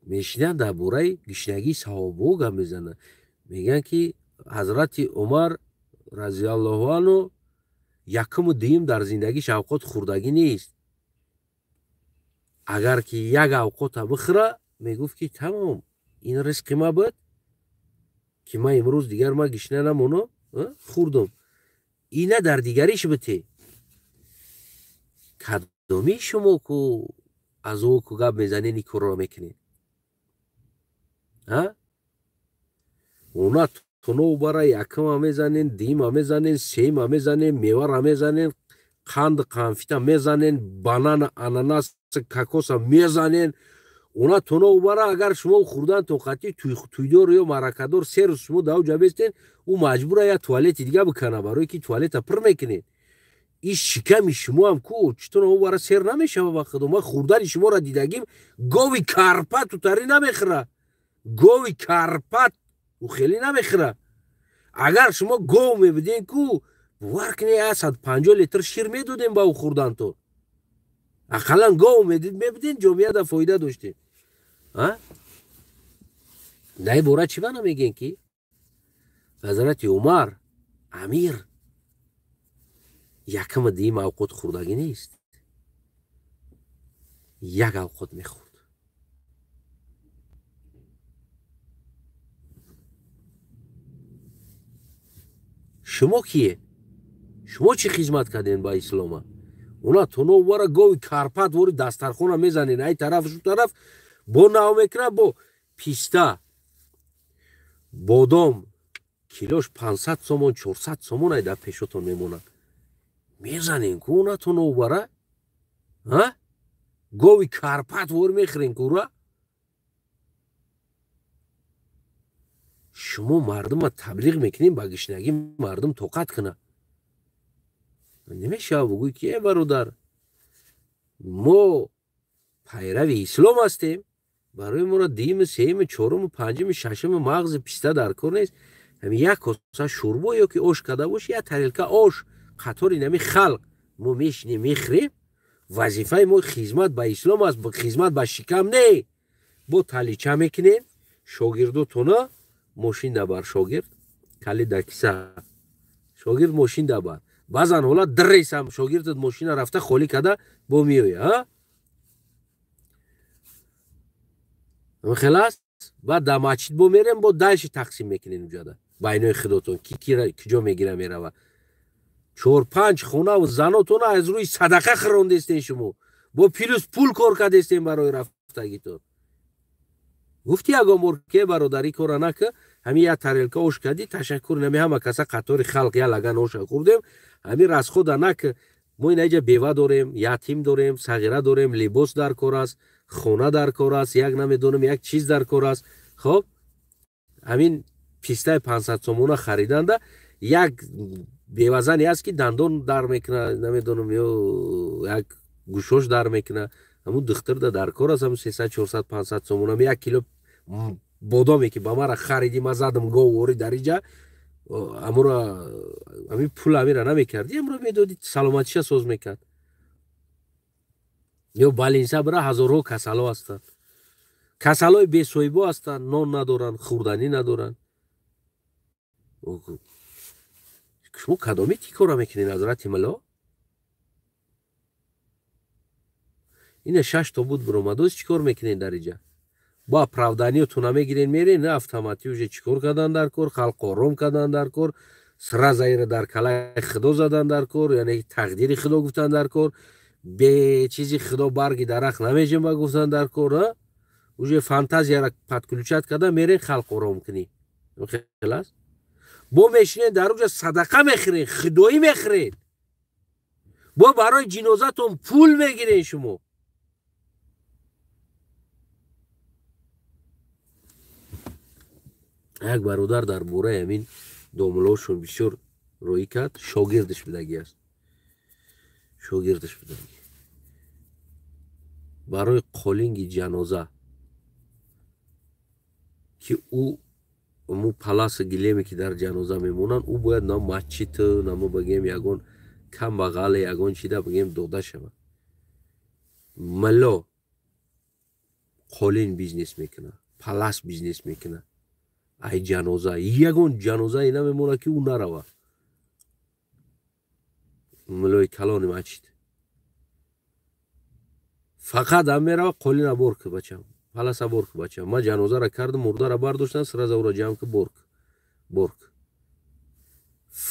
A: мешинанд, дар бораи гишнагии саҳобаҳо гап мезананд. Мегӯянд ки ҳазрати Умар разиаллоҳу анҳу якуму дуюм дар зиндагиш авқот хӯрдагӣ нест. Агар ки як авқота бихӯра, мегуфт ки тамом, ин ризқи ма буд, ки ман имрӯз дигар ма гишна намонам, хӯрдум. Ина дар дигариш бите. Кадоми шумо ку аз ӯ ку гап мезанед, ин корро мекунед? Она туно бара якама мезанен, дима мезанен, сема мезанен, мевара мезанен, қанд қанфита мезанен, банана, ананас, кокоса мезанен. Она туно бара агар шумо хӯрдан тоқати туйдор ё маъракадор се рӯз шумо дар ҷа бестен, ӯ маҷбура як туалети дига бикана, барое ки туалета пур мекунед. Ин шиками шумоам ку читона бара сер намешава ба худо. Ма хӯрдани шуморо дидагим, гови карпат утарӣ намехӯра, гови карпат ӯ хеле намехӯра. Агар шумо гов мебуден ку, бовар кунед, 150 литр шир медодем ба ӯ хӯрдантон. Ақаллан гов мебуден, ҷомеада фоида доштем. Дар ин бора чӣ маъно мегӯем ки ҳазрати Умар амир якама дуюм авқот хӯрдагӣ нест, як авқот мехӯрд. Шумо кие? Шумо чӣ хизмат кардем ба ислома? Она туно вара гови карпат вори дастархона мезанен, ай тараф шу тараф бо нав мекунад, бо писта, бодом килош 500 сомон, 400 сомон ай дар пешотон мемонад. Мезанен ку она туно вара? Гови карпат вори мехӯрен кура? Шумо мардума таблиғ мекунем, ба гишнагӣ мардум тоқат кунад. Намешава бугӯй ки э бародар, мо пайрави ислом ҳастем, барои моро дуюми, сеюми, чоруму, панҷуми, шашуми мағзи писта дар кор нест. Ҳамин як коса шӯрбо ё ки ош карда боши, як тарелка ош қатори нами халқ мо мешинем, мехӯрем. Вазифаи мо хизмат ба ислом аст, хизмат ба шикам не. Бо талича мекунем, шогирдотона мошин дабар, шогирд калид дар киса, шогирд мошин дабар. Баъзан ҳолат дресам шогирдат мошина рафта холӣ карда бо меоя. Хел аст. Баъд дар масҷид бо мерем, бо дальше тақсим мекунем уҷада байнои худотон, ки куҷо мегира мерава. 4-5 хонаву занотона аз рӯи садақа хирондестен шумо, бо плюс пул кор кардестен барои рафтагитон. Гуфти ягон бор ке бародарӣ кора нака, ҳамин як тарелка ош кардӣ, ташаккур, нами ҳама каса қатори халқ як лаган оша хӯрдем, ҳамин расхода нака. Мо инаҷа бева дорем, ятим дорем, сағира дорем, либос дар кор аст, хона дар кор аст, як намедонам як чиз дар кор аст. Хоб, ҳамин пистаи 500 сомона хариданда як бевазане аст ки дандон дар мекуна, намедонам ё як гӯшош дар мекуна, ҳамун духтарда дар кор аст, ҳамун 300, 400, 500 сомона як кило бодоме ки ба мара хариди, ма задам говвори дар иҷа, амура ҳамин пул амира намекардӣ, амура медодӣ, саломатиша соз мекард. Ё балинса бира ҳазорҳо касало ҳастанд, касалои бесоҳибо ҳастанд, нон надоранд, хӯрданӣ надоранд. Шумо кадоми ти кора мекунед, ҳазрати мулло? Ина 6 тобут биромадоз чӣ кор мекунед дар иҷа? Бо оправданиётона мегирен, мерен, на автоматӣ уже чӣ кор кардан дар кор, халқ ором кардан дар кор, сразу ира дар калаи худо задан дар кор, яъне тақдири худо гуфтан дар кор, бе чизи худо барги дарахт намеҷунба гуфтан дар кор, а? Уже фантазияра подключать карда мерен халқ ором кунӣ. Хел аст? Бо мешинен дар уҷа садақа мехӯрен, худоӣ мехӯрен. Бо барои ҷинозатон пул мегирен шумо. Як бародар дар бораи ҳамин домулошон бисёр роӣ кард, шогирдаш будагӣ аст. Шогирдаш будагӣ. Барои қолинги ҷаноза ки ӯ му паласа гилеме ки дар ҷаноза мемонанд, ӯ бояд на масҷид, на мо бигем ягон камбағале, ягон чида бигем дода шавад. Мало қолин бизнес мекунад, палас бизнес мекунад. Ай ҷаноза, ягон ҷанозае намемонад ки ӯ наравад. Милои калони масҷид. Фақат ҳам мерава қолина бор ки бачам, паласа бор ки бачам. Ман ҷанозаро кардам, мурдаро бардоштам, сразу ӯро ҷамъ ки бор ки, бор ки.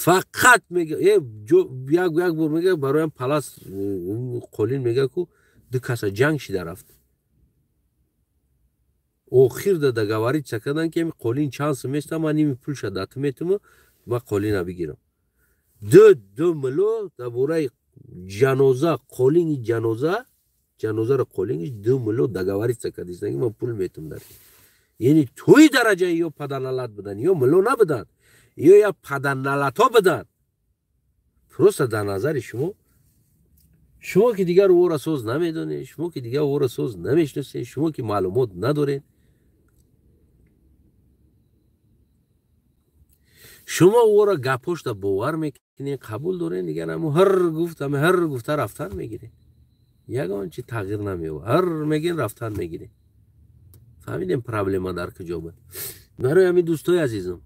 A: Фақат мега, як бор мега бароям палас қолин мега ку ду каса ҷанг шида рафт. Охир да договориться кардан ки қолин чанд сум места, ман ними пулша дату метуму, ман қолина бигирам. Ду мило дар бораи ҷаноза, қолини ҷаноза, ҷанозаро қолингиш 2 мило договориться кардистан ки ман пул метум дар. Яъне тои дараҷаи ё падарналат будан, ё мило набуданд, ё я падарналатҳо буданд. Просто дар назари шумо, шумо ки дигар ӯро соз намедонед, шумо ки дигар ӯро соз намешиносед, шумо ки маълумот надоред, шумо ӯро гапошда бовар мекунед, қабул доред, дигар ҳамун ҳар гуфт, ҳама ҳар гуфта рафтан мегиред. Ягон чи тағйир намеёбад. Ҳар мегин рафтан мегиред. Фаҳмидем проблема дар куҷо буд. Барои ҳамин дӯстои азизам,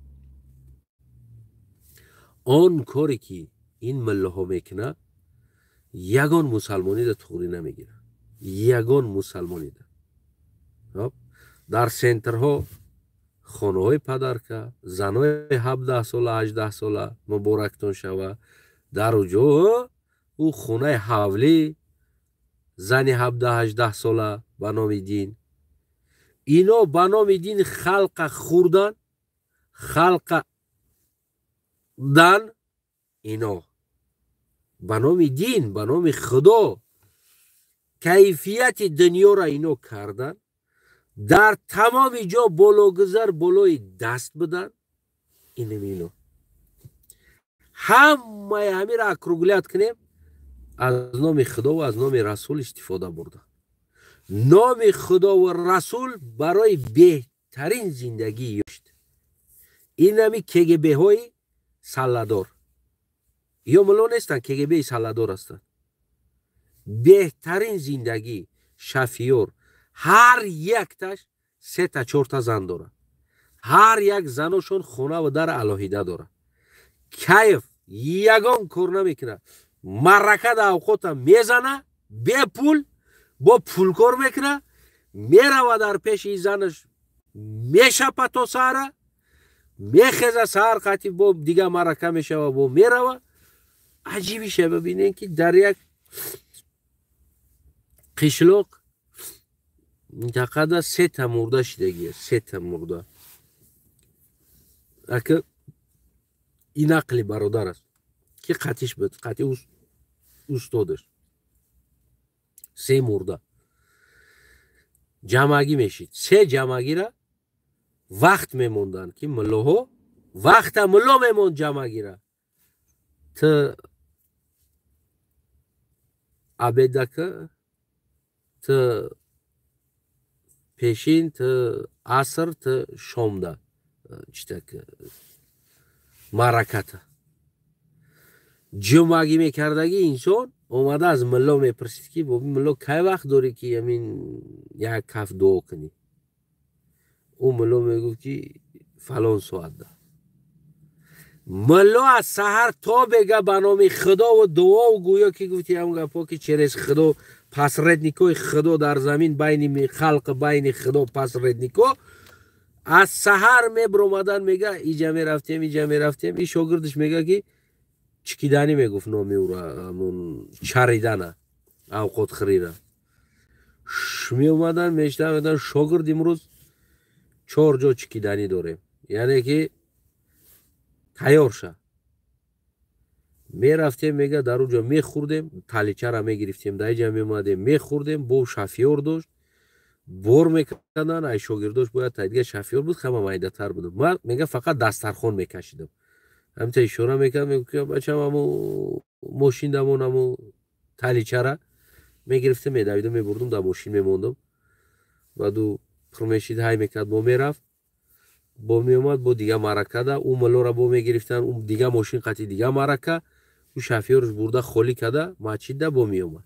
A: он коре ки ин миллаҳо мекунад, ягон мусалмонида туғрӣ намегирад. Ягон мусалмонида. Дар центрҳо хонаҳои падарка, занои 17 сола, 18 сола муборактон шава, дар уҷо ӯ хонаи ҳавлӣ, зани 17-18 сола ба номи дин. Ино ба номи дин халқа хӯрдан, халқа дан, ино ба номи дин, ба номи худо кайфияти дунёро ино кардан, дар тамоми ҷо бологузар болои даст будан. Инам ино ҳамаи ҳамиро округлят кунем, аз номи худо ва аз номи расул истифода бурда. Номи худо ва расул барои беҳтарин зиндагӣ ёшт. Инами КГБ-ҳои салладор. Ё мулло нестанд, КГБ-и салладор ҳастанд. Беҳтарин зиндагӣ, шафиёр, ҳар якташ 3 та 4 та зан дорад. Ҳар як заношон хона ва дар алоҳида дорад. Кайф ягон кор намекунад. Марака дар авқота мезана, бепул, бо пул кор мекунад, мерава дар пеши занаш мешапа то саҳара, мехеза саҳар қатӣ бо дига марака мешава, бо мерава. Аҷибиша бибинем ки дар як қишлоқ минтақада 3 та мурда шидагӣ, 3 та мурда. Ака ин ақли бародар аст ки қатиш буд, қати устодаш. 3 мурда ҷамъагӣ мешид. 3 ҷамъагира вақт мемонданд ки муллоҳо вақта мулло мемонд ҷамъагира. Т абедака, т пешин, т аср, т шомда читак мараката. Ҷумъагӣ мекардагӣ инсон омада аз мулло мепурсид ки боби мулло кай вақт дорӣ ки ҳамин як каф дуо кунӣ? Ӯ мулло мегуфт ки фалон соатда. Мулло аз саҳар то бега ба номи худову дуову гӯё ки гуфти ҳамон гапҳо ки через худо Посредникои худо дар замин байни халқ, байни худо посреднико аз саҳар мебиромадан, мега иҷа мерафтем, иҷа мерафтем. И шогирдиш мега ки чикиданӣ мегуфт номи ӯра, ҳамун чаридана, авқотхӯрира. Меомадан, мешта, шогирд, имрӯз чор ҷо чикиданӣ дорем, яъне ки тайёр ша. Мерафтем, мега, дар он ҷо мехӯрдем, таличара мегирифтем, дар иҷа меомадем, мехӯрдем. Бо шофёр дошт, бор мекардан, ай шогирдош бояд тайдига шофёр буд, хама майдатар будам. Ман, мега, фақат дастархон мекашидам, ҳамта ишора мекард, мегуфт: бачам, аму мошин дамон, аму таличара мегирифтем, медавидам, мебурдум, дар мошин мемондам. Баъду пур мешид, ҳай мекард, бо мерафт, бо меомад, бо дига маъракада ӯ муллора бо мегирифтан, ӯ дига мошин қати дига маърака, ӯ шофёрш бурда холӣ када масҷидда бо меомад.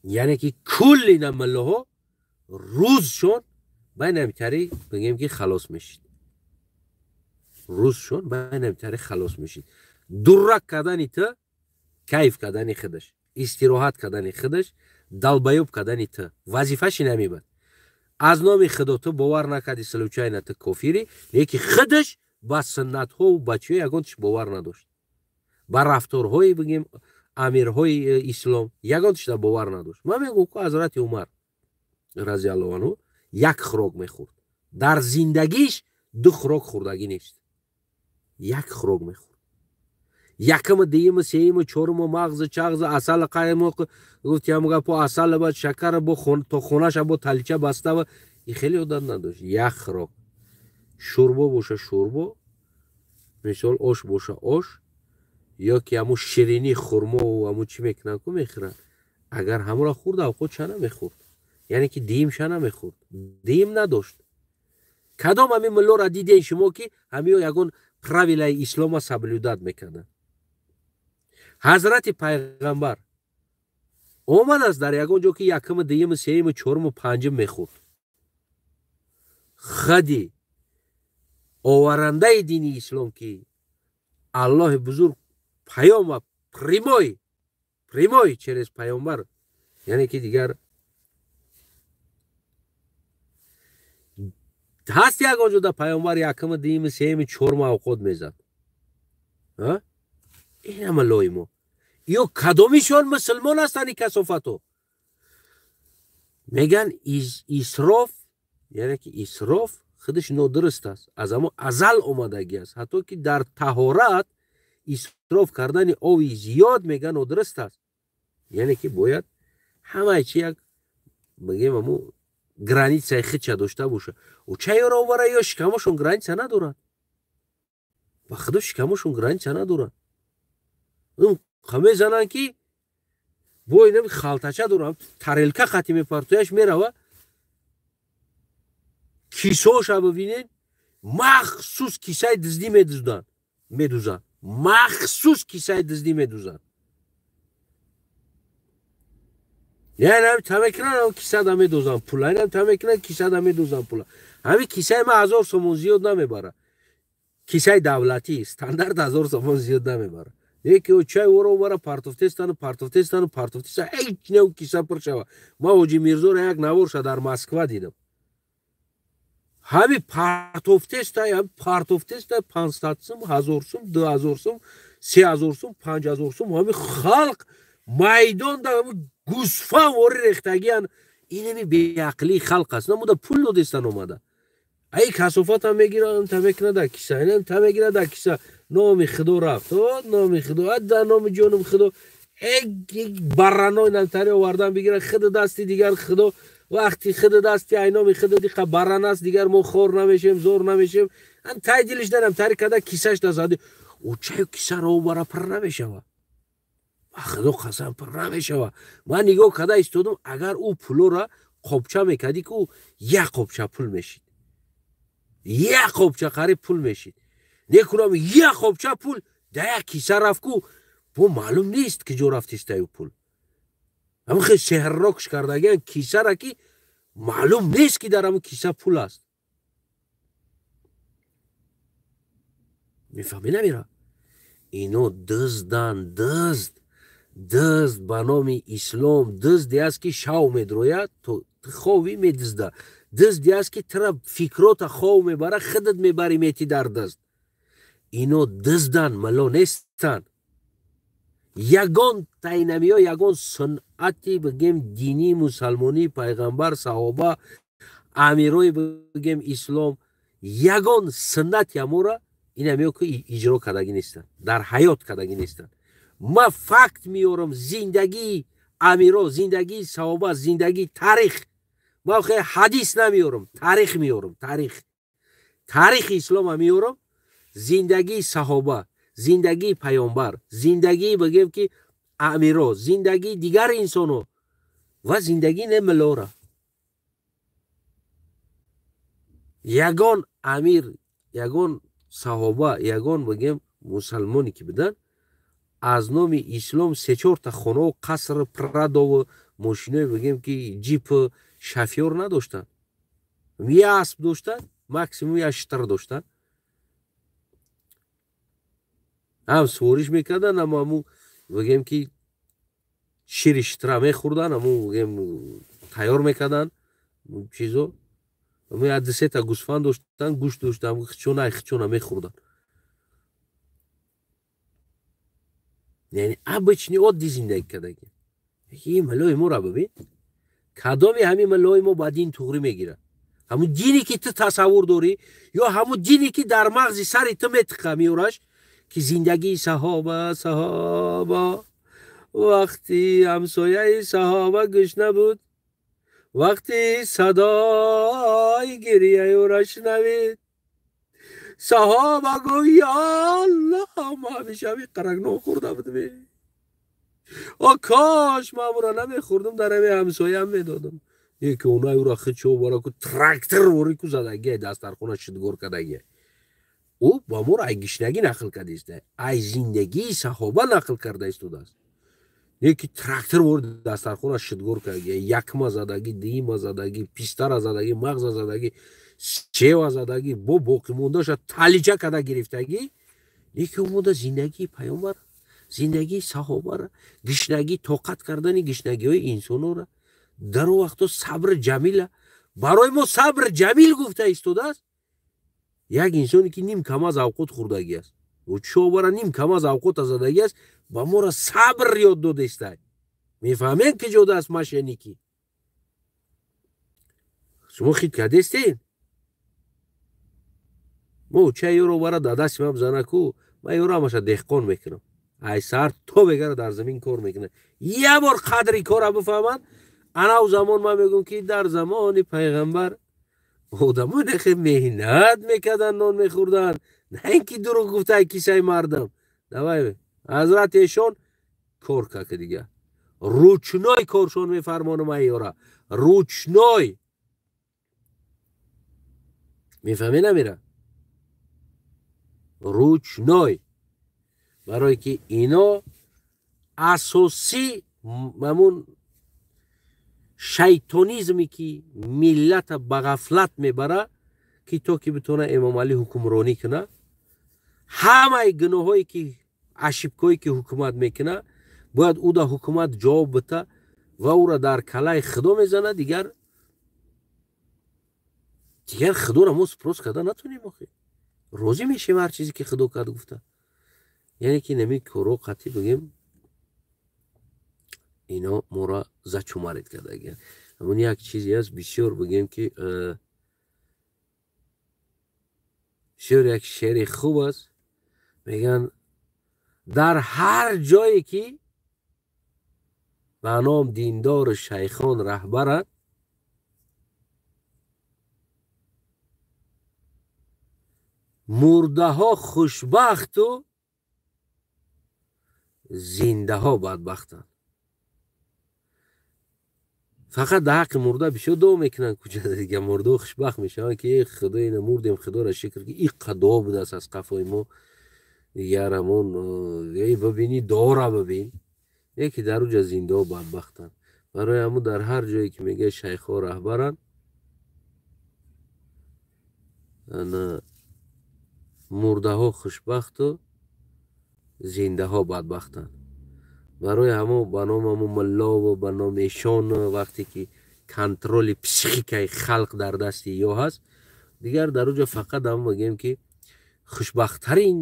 A: Яъне ки кулли на муллоҳо рӯзшон байнамитари бигем ки халос мешид, рӯзшон байнамитари халос мешид. Дуррак кардани ту, кайф кардани худаш, истироҳат кардани худаш, долбоёб кардани ту вазифаши намебад. Аз номи худо ту бовар накарди, случайно ту кофирӣ, леки худаш ба суннатҳову ба чиё ягон тиш бовар надошт, ба рафторҳои бигем амирҳои ислом ягон тишда бовар надошт. Ман мегӯм ку ҳазрати Умар разиаллоҳу анҳу як хӯрок мехӯрд, дар зиндагиш ду хӯрок хӯрдагӣ нест, як хӯрок мехӯрд. Якама, дуюма, сеюма, чорума, мағза, чағза, асала, қаймоқ, гуфти ҳамун гапо, асала ба шакара, бо то хонаша бо талича бастава, и хеле одат надошт. Як хӯрок, шӯрбо боша шӯрбо, мисол ош боша ош, ё ки ҳамун ширинӣ хурмову ҳамун чӣ мекунанд ку мехӯранд, агар ҳамонро хӯрд, авқотша намехӯрд, яъне ки диимша намехӯрд, диим надошт. Кадом ҳамин муллоро дидем шумо ки ҳамиё ягон правилаи ислома соблюдать мекарданд? Ҳазрати пайғамбар омадааст дар ягон ҷо ки якума, дуюма, сеюма, чоруму, панҷум мехӯрд? Хади оварандаи дини ислом ки Аллоҳи бузург паёма прямой, прямой через паёмбар, яъне ки дигар ҳаст ягон ҷо да паёмбар якума, дуюма, сеюма, чорума авқот мезад? Ин ҳама лои мо ё кадомишон мусулмон ҳастанд? И касофато меган исроф, яъне ки исроф худаш нодуруст аст, аз ҳамо азал омадагӣ аст. Ҳатто ки дар таҳорат исроф кардани ови зиёд меган нодуруст аст. Яъне ки бояд ҳамаи чи як бигем ҳамо границаи худша дошта боша. Ӯ чаёро овара ё шикамошон граница надорад, ба худо шикамошон граница надорад. Мезананд ки бо инами халтача дорам, тарелка қати мепартояш мерава, кисоша бибинед, махсус кисаи дуздӣ медузданд, медузанд, махсус кисаи дуздӣ медузанд. Яъне та мекунанд, кисада медозанд пула, инам та мекунанд, кисада медозанд пула. Ҳамин кисаи ман 1000 сомон зиёд намебара, кисаи давлатӣ стандарт 1000 сомон зиёд намебара. Яке ӯ чай оро овара партофтестану, партофтестану, партофтеста, ҳеҷ не киса пур шава. Ман Ҳоҷи Мирзоро як наворша дар Москва дидам. Ҳами партофтеста, ҳами партофтеста 500 сум, 1000 сум, 2000 сум, 3000 сум, 5000 сум, ҳами халқ майдонда гӯсфан вори рехтагиян. Инами беақлии халқ аст. Намуда пул додестан омада. Ай касофатам мегирам, та мекунад дар киса, инам та мегирад дар киса. Номи худо рафт, номи худо, дар номи ҷонум худо. Барраной намтари овардан бигирад, худ дасти дигар худо, вақти худ дасти ай номи худ диқа барран аст, дигар мо хор намешем, зор намешем. Ам тай дилиш дарам, тари када кисаш да зади. Ӯ чаю кисаро овара пур намешава. Ба худо қасам пур намешава. Ман нигоҳ када истодам, агар ӯ пулора қобча мекардӣ ки ӯ як қобча пул мешид. Як қобча қариб пул мешид. Некунам як қобча пул да як киса рафт ку, бо маълум нест ки ҷо рафтистаю пул. Ҳамин хел сеҳрнокш кардагиан кисара ки маълум нест ки дар ҳамин киса пул аст. Мефаҳмӣ намера? Ино дуздан, дузд. Дызд ба номи ислом дызде аст, ки шав медрояд, то хови медизда. Дызде аст, ки тура фикрота хов мебара, худат мебари мети дар дызд. Ино дыздан, мало нестанд. Ягон тайнамиё, ягон сунъати бигем динии мусалмонӣ, пайғамбар, саҳоба, амирои бигем ислом, ягон суннати амора инамиё ки иҷро кардагӣ нестанд, дар ҳаёт кардагӣ нестанд. Ма факт меорам, зиндагии амиро, зиндагии саҳоба, зиндагии таърих. Ма хе ҳадис намеорам, таърих меорам, таърих. Таърихи ислома меорам, зиндагии саҳоба, зиндагии паёмбар, зиндагии бигем ки амиро, зиндагии дигар инсоно ва зиндагии немилора. Ягон амир, ягон саҳоба, ягон бигем мусалмоне ки буданд, аз номи ислом се-чорта хонаву қаср, прадову мошиное бигем ки ҷип, шофёр надоштанд. Я асп доштанд, максимум я штр доштанд. Ҳам сувориш мекарданд, ам ҳаму бигем ки шири штра мехӯрданд, ҳаму бигем тайёр мекарданд чизо. Ҳаму як ду-сета гӯсфанд доштанд, гӯшт доштанд, хичона хичона мехӯрданд. Яъне обычный оддӣ зиндагӣ кардагӣ. Ин миллои моро бибин, кадоми ҳамин миллои мо ба дин туғрӣ мегирад? Ҳамун дине ки ту тасаввур дорӣ ё ҳамун дине ки дар мағзи сари ту метиқа меораш, ки зиндагии саҳоба, саҳоба вақти ҳамсояи саҳоба гӯшна буд, вақти садои гирияи ӯро шунавид, саҳоба гуфт: я Аллоҳ, ма ҳамеша ҳамин қаракнон хӯрда будем. О кош ман ӯро намехӯрдам, дар ҳамин ҳамсояам медодам. Яке онай ӯро хичо бара ку трактор вори ку задагия, дастархона шидгор кардагия. Ӯ ба моро ай гишнагӣ нақл кардааст, ай зиндагии саҳоба нақл карда истодааст. Яке трактор вори дастархона шидгор кардагия, якма задагӣ, дуюма задагӣ, пистара задагӣ, мағза задагӣ, чева задагӣ, бо боқимондаша талича карда гирифтагӣ. Яке омода зиндагии паёмбар, зиндагии саҳобара, гишнагӣ, тоқат кардани гишнагиҳои инсонора, дар он вақто сабр ҷамила барои мо сабр ҷамил гуфта истодааст. Як инсоне ки ним камаз авқот хӯрдагӣ аст, чобара ним камаз авқота задагӣ аст, ба моро сабр ёд додаистай. Мефаҳмем ки ҷодааст мошенникӣ. Шумо хит кардестед? Мо ча ёро бара дар дасти ман бизана ку, ман ёро ҳамаша деҳқон мекунам. Ай саҳар то бегара дар замин кор мекунад. Як бор қадри кора бифаҳманд, ана у замон ман мегӯям ки дар замони пайғамбар одамоне хеле меҳнат мекарданд, нон мехӯрданд, на ин ки дурӯғ гуфта кисаи мардам. Давай ҳазрати эшон кор кард дига. Ручной коршон мефармонам ай ёра. Ручной. Мефаҳмӣ намера? Ручной. Барое ки ино асосӣ ҳамун шайтонизме ки миллата ба ғафлат мебара, ки то ки битона Эмомалӣ ҳукмронӣ куна, ҳамаи гуноҳое ки ошибкое ки ҳукумат мекуна, бояд ӯ да ҳукумат ҷавоб бита ва ӯра дар калаи худо мезана. Дигар худоро мо спрос карда натонем, охи розӣ мешем ҳар чизе ки худо кард гуфта. Яъне ки нами коро қатъӣ бигем, ино моро зачумарид кардагиянд. Ҳамун як чизе аст бисёр бигем ки бисёр як шеъри хуб аст. Мегӯянд дар ҳар ҷое ки ба ном диндору шайхон раҳбаранд, мурдаҳо хушбахту зиндаҳо бадбахтанд. Фақат дар ҳаққи мурда бисёр дуо мекунанд, куҷа дига мурдаҳо хушбахт мешаванд ки э худо, ина мурдем, худоро шукр ки иққа дуо будааст аз қафои мо. Дигар ҳамон эй бибинӣ, дуора бибин, яке дар уҷа зиндаҳо бадбахтанд. Барои ҳамун дар ҳар ҷое ки мегӯяд шайхҳо раҳбаранд, мурдаҳо хушбахту зиндаҳо бадбахтанд. Барои ҳамо ба номи ҳамо муллову ба номи эшон вақте ки контроли психикаи халқ дар дасти ё ҳаст, дигар дар уҷо фақат ҳамо мегӯем ки хушбахттарин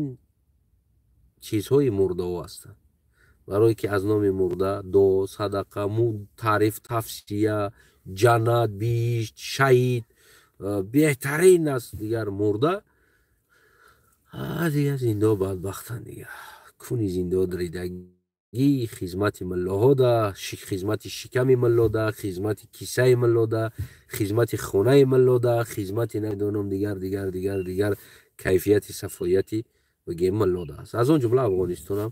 A: чизҳои мурдаҳо ҳастанд. Барое ки аз номи мурда дуо, садақа, таъриф, тавсия, ҷаннат, биҳишт, шаҳид беҳтарин аст. Дигар мурда дигар зиндаҳо бадбахтанд. Дигар куни зиндаҳо дридагӣ, хизмати муллоҳо да, хизмати шиками мулло да, хизмати кисаи мулло да, хизмати хонаи мулло да, хизмати намедонам дигар дигар дигар дигар кайфияти сафояти бигем мулло да аст. Аз он ҷумла Афғонистонам,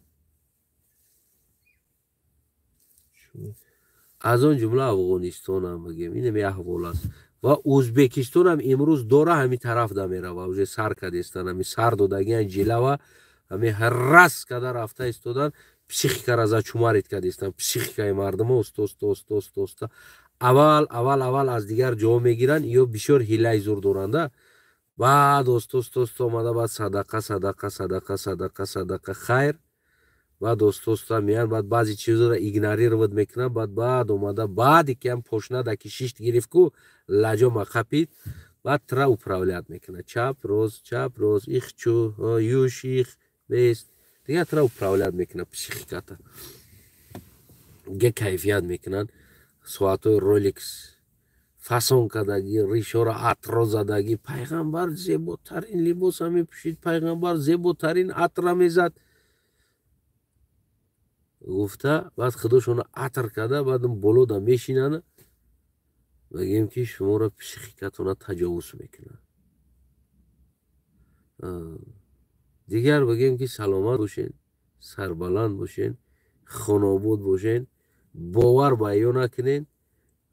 A: аз он ҷумла Афғонистонам бигем инаме аҳвол аст. Ва Ӯзбекистонам имрӯз дора ҳами тараф да мерава, уже сар кадестан, ҳами сар додагиан ҷилава, ҳами рас када рафта истодан, психикара зачумарит кадестан, психикаи мардумо оста оста оста оста оста аввал аввал аввал аз дигар ҷо мегиранд, ё бисёр ҳилаи зур доранда, баъд оста оста оста омада, баъд садақа садақа садақа садақа садақа хайр, баъд оста оста меянд, баъд баъзе чизҳоро игнорировать мекунанд, баъд омада баъде ки ҳам пошнада ки шишт гирифт ку лаҷо мақапид, баъд тра управлять мекунад, чап рост чап рост, их чу юш их бест, дигар тра управлять мекунад психиката, дига кайфият мекунанд. Соатҳои Ролекс фасон кардагӣ, ришоро атро задагӣ, пайғамбар зеботарин либоса мепӯшид, пайғамбар зеботарин атра мезад гуфта, баъд худошонро атр карда, баъд болода мешинанд, мегӯем ки шуморо психикатона таҷовуз мекунад. Дигар бигӯем ки саломат бошен, сарбаланд бошен, хонобод бошен, бовар ба ё накунен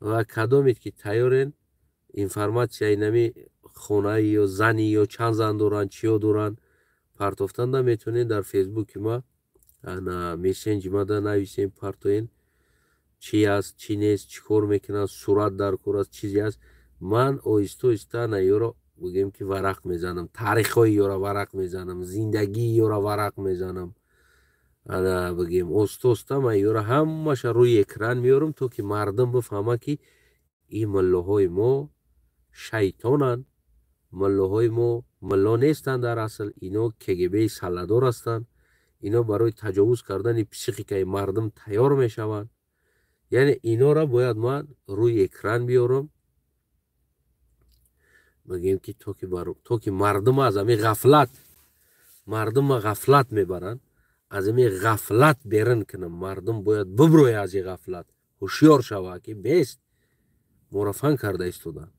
A: ва кадомед ки тайёрен информатсияи нами хонаи ё зани ё чанд зан доранд, чиё доранд партофтанда метавонед дар фейсбуки ма ана мессенҷи мада нависем, партоен, чи аст, чи нест, чӣ кор мекунанд, сурат дар кор аст, чизе аст. Ман оҳиста оҳиста ана ёро бигӯем ки варақ мезанам, таърихҳои ёро варақ мезанам, зиндагии ёро варақ мезанам. Ана бигӯем оста оста ман ёро ҳамаша рӯи экран меорам, то ки мардум бифаҳмад ки ин муллоҳои мо шайтонанд, муллоҳои мо мулло нестанд дар асл, ино КГБ-и салладор ҳастанд, ино барои таҷовуз кардани психикаи мардум тайёр мешаванд. Яъне инора бояд ман рӯи экран биёрам, бигӯем ки то ки мардум аз ҳамин ғафлат, мардумма ғафлат мебаранд, аз ҳамин ғафлат берун кунам. Мардум бояд биброяд аз ин ғафлат, ҳушёр шавад ки бест моро фан карда истодан.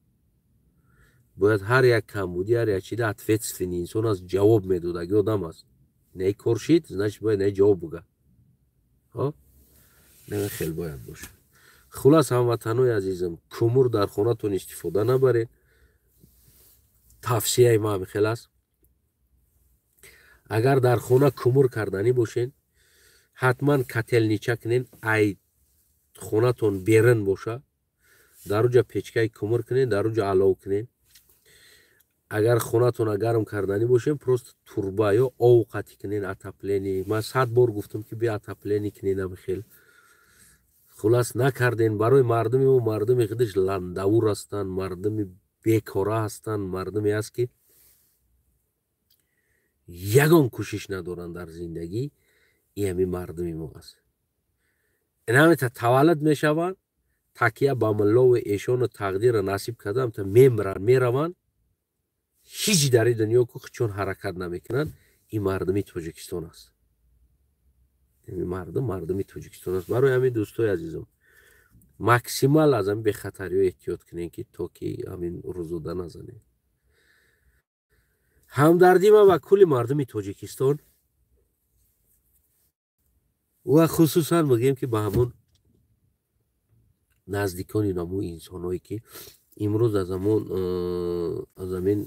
A: Бояд ҳар як камбудӣ, ҳар як чида ответственный инсон аст, ҷавоб медодаги одам аст. Не кор шид, значит бояд не ҷавоб буга. Хоб? Не хел бояд бошад. Хулас, ҳамватанои азизам, кумур дар хонатон истифода набаред. Тавсияи ман хел аст. Агар дар хона кумур карданӣ бошед, ҳатман котелнича кунед, ай хонатон берун боша, дар уҷа печкаи кумур кунед, дар уҷа алов кунед. Агар хонатона гарм карданӣ бошед, просто турба ё ов қатӣ кунед, отопление. Ман 100 бор гуфтам ки бия отопление кунед ам хел. Хулас накарден. Барои мардуми мо, мардуми худаш ландавур ҳастанд, мардуми бекора ҳастанд, мардуме аст ки ягон кӯшиш надоранд дар зиндагӣ. Ин ҳамин мардуми мо аст. Инамета таваллуд мешаванд, такя ба муллову эшону тақдирро насиб кардам, та мемиранд, мераванд, ҳеҷ дар ин дунё ку чун ҳаракат намекунанд. Ин мардуми Тоҷикистон аст. Ин мардум мардуми Тоҷикистон аст. Барои ҳамин дӯстои азизам, максимал аз ҳамин бехатариҳо эҳтиёт кунем, ки то ки ҳамин рӯзода назанем. Ҳамдардӣ ман ба кулли мардуми Тоҷикистон ва хусусан мегӯем ки ба ҳамон наздикони наму инсонҳое ки имрӯз аз ҳамон аз ҳамин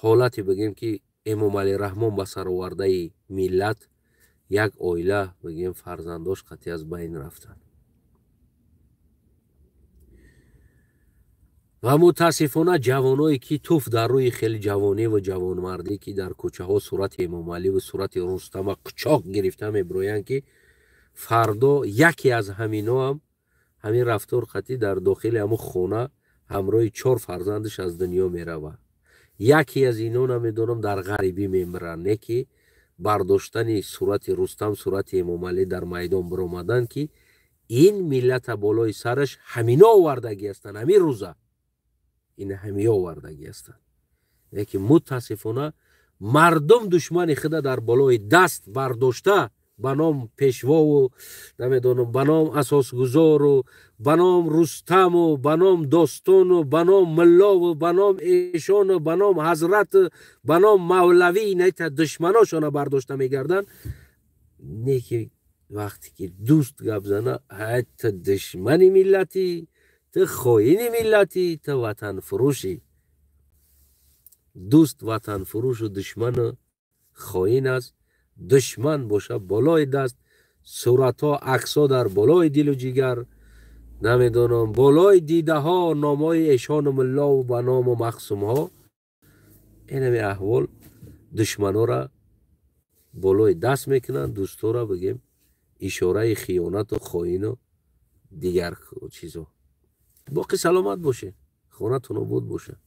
A: ҳолате бигӯем ки Эмомалӣ Раҳмон ба саровардаи миллат як оила бигӯем фарзандош қатъи аз байн рафтанд. Ва мутаассифона, ҷавоное ки туф дар рӯи хеле ҷавонӣ ва ҷавонмардӣ, ки дар кӯчаҳо сурати Эмомалӣ ва сурати Рустама қучоқ гирифта мебироянд, ки фардо яке аз ҳаминоам ҳамин рафтор қатӣ дар дохили ҳамун хона ҳамроҳи чор фарзандаш аз дунё меравад. Яке аз ино, намедонам, дар ғарибӣ мемиранд. Не ки бардоштани сурати Рустам, сурати Эмомалӣ, дар майдон биромадан, ки ин миллата болои сараш ҳамино овардагӣ ҳастанд, ҳамин рӯза ин ҳамиё овардагӣ ҳастанд. Лекин мутаассифона, мардум душмани худа дар болои даст бардошта, ба ном пешвову, намедонам, ба ном асосгузору, ба ном Рустаму, ба ном достону, ба ном миллову, ба ном эшону, ба ном ҳазрату, ба ном мавлавӣ инайта душманошона бардошта мегарданд. Не ки вақте ки дӯст гап зана, ҳайта душмани миллатӣ, ту хоини миллатӣ, ту ватанфурӯшӣ. Дӯст ватанфурӯшу душману хоин аст. Душман боша, болои даст суратҳо, аксҳо дар болои дилу ҷигар, намедонам, болои дидаҳо номҳои эшону муллову ба ному мақсумҳо. Инами аҳвол: душманора болои даст мекунанд, дӯстора бигем, ишораи хиёнату хоину дигар чизо. Боқӣ саломат бошед, хонатон обод бошад.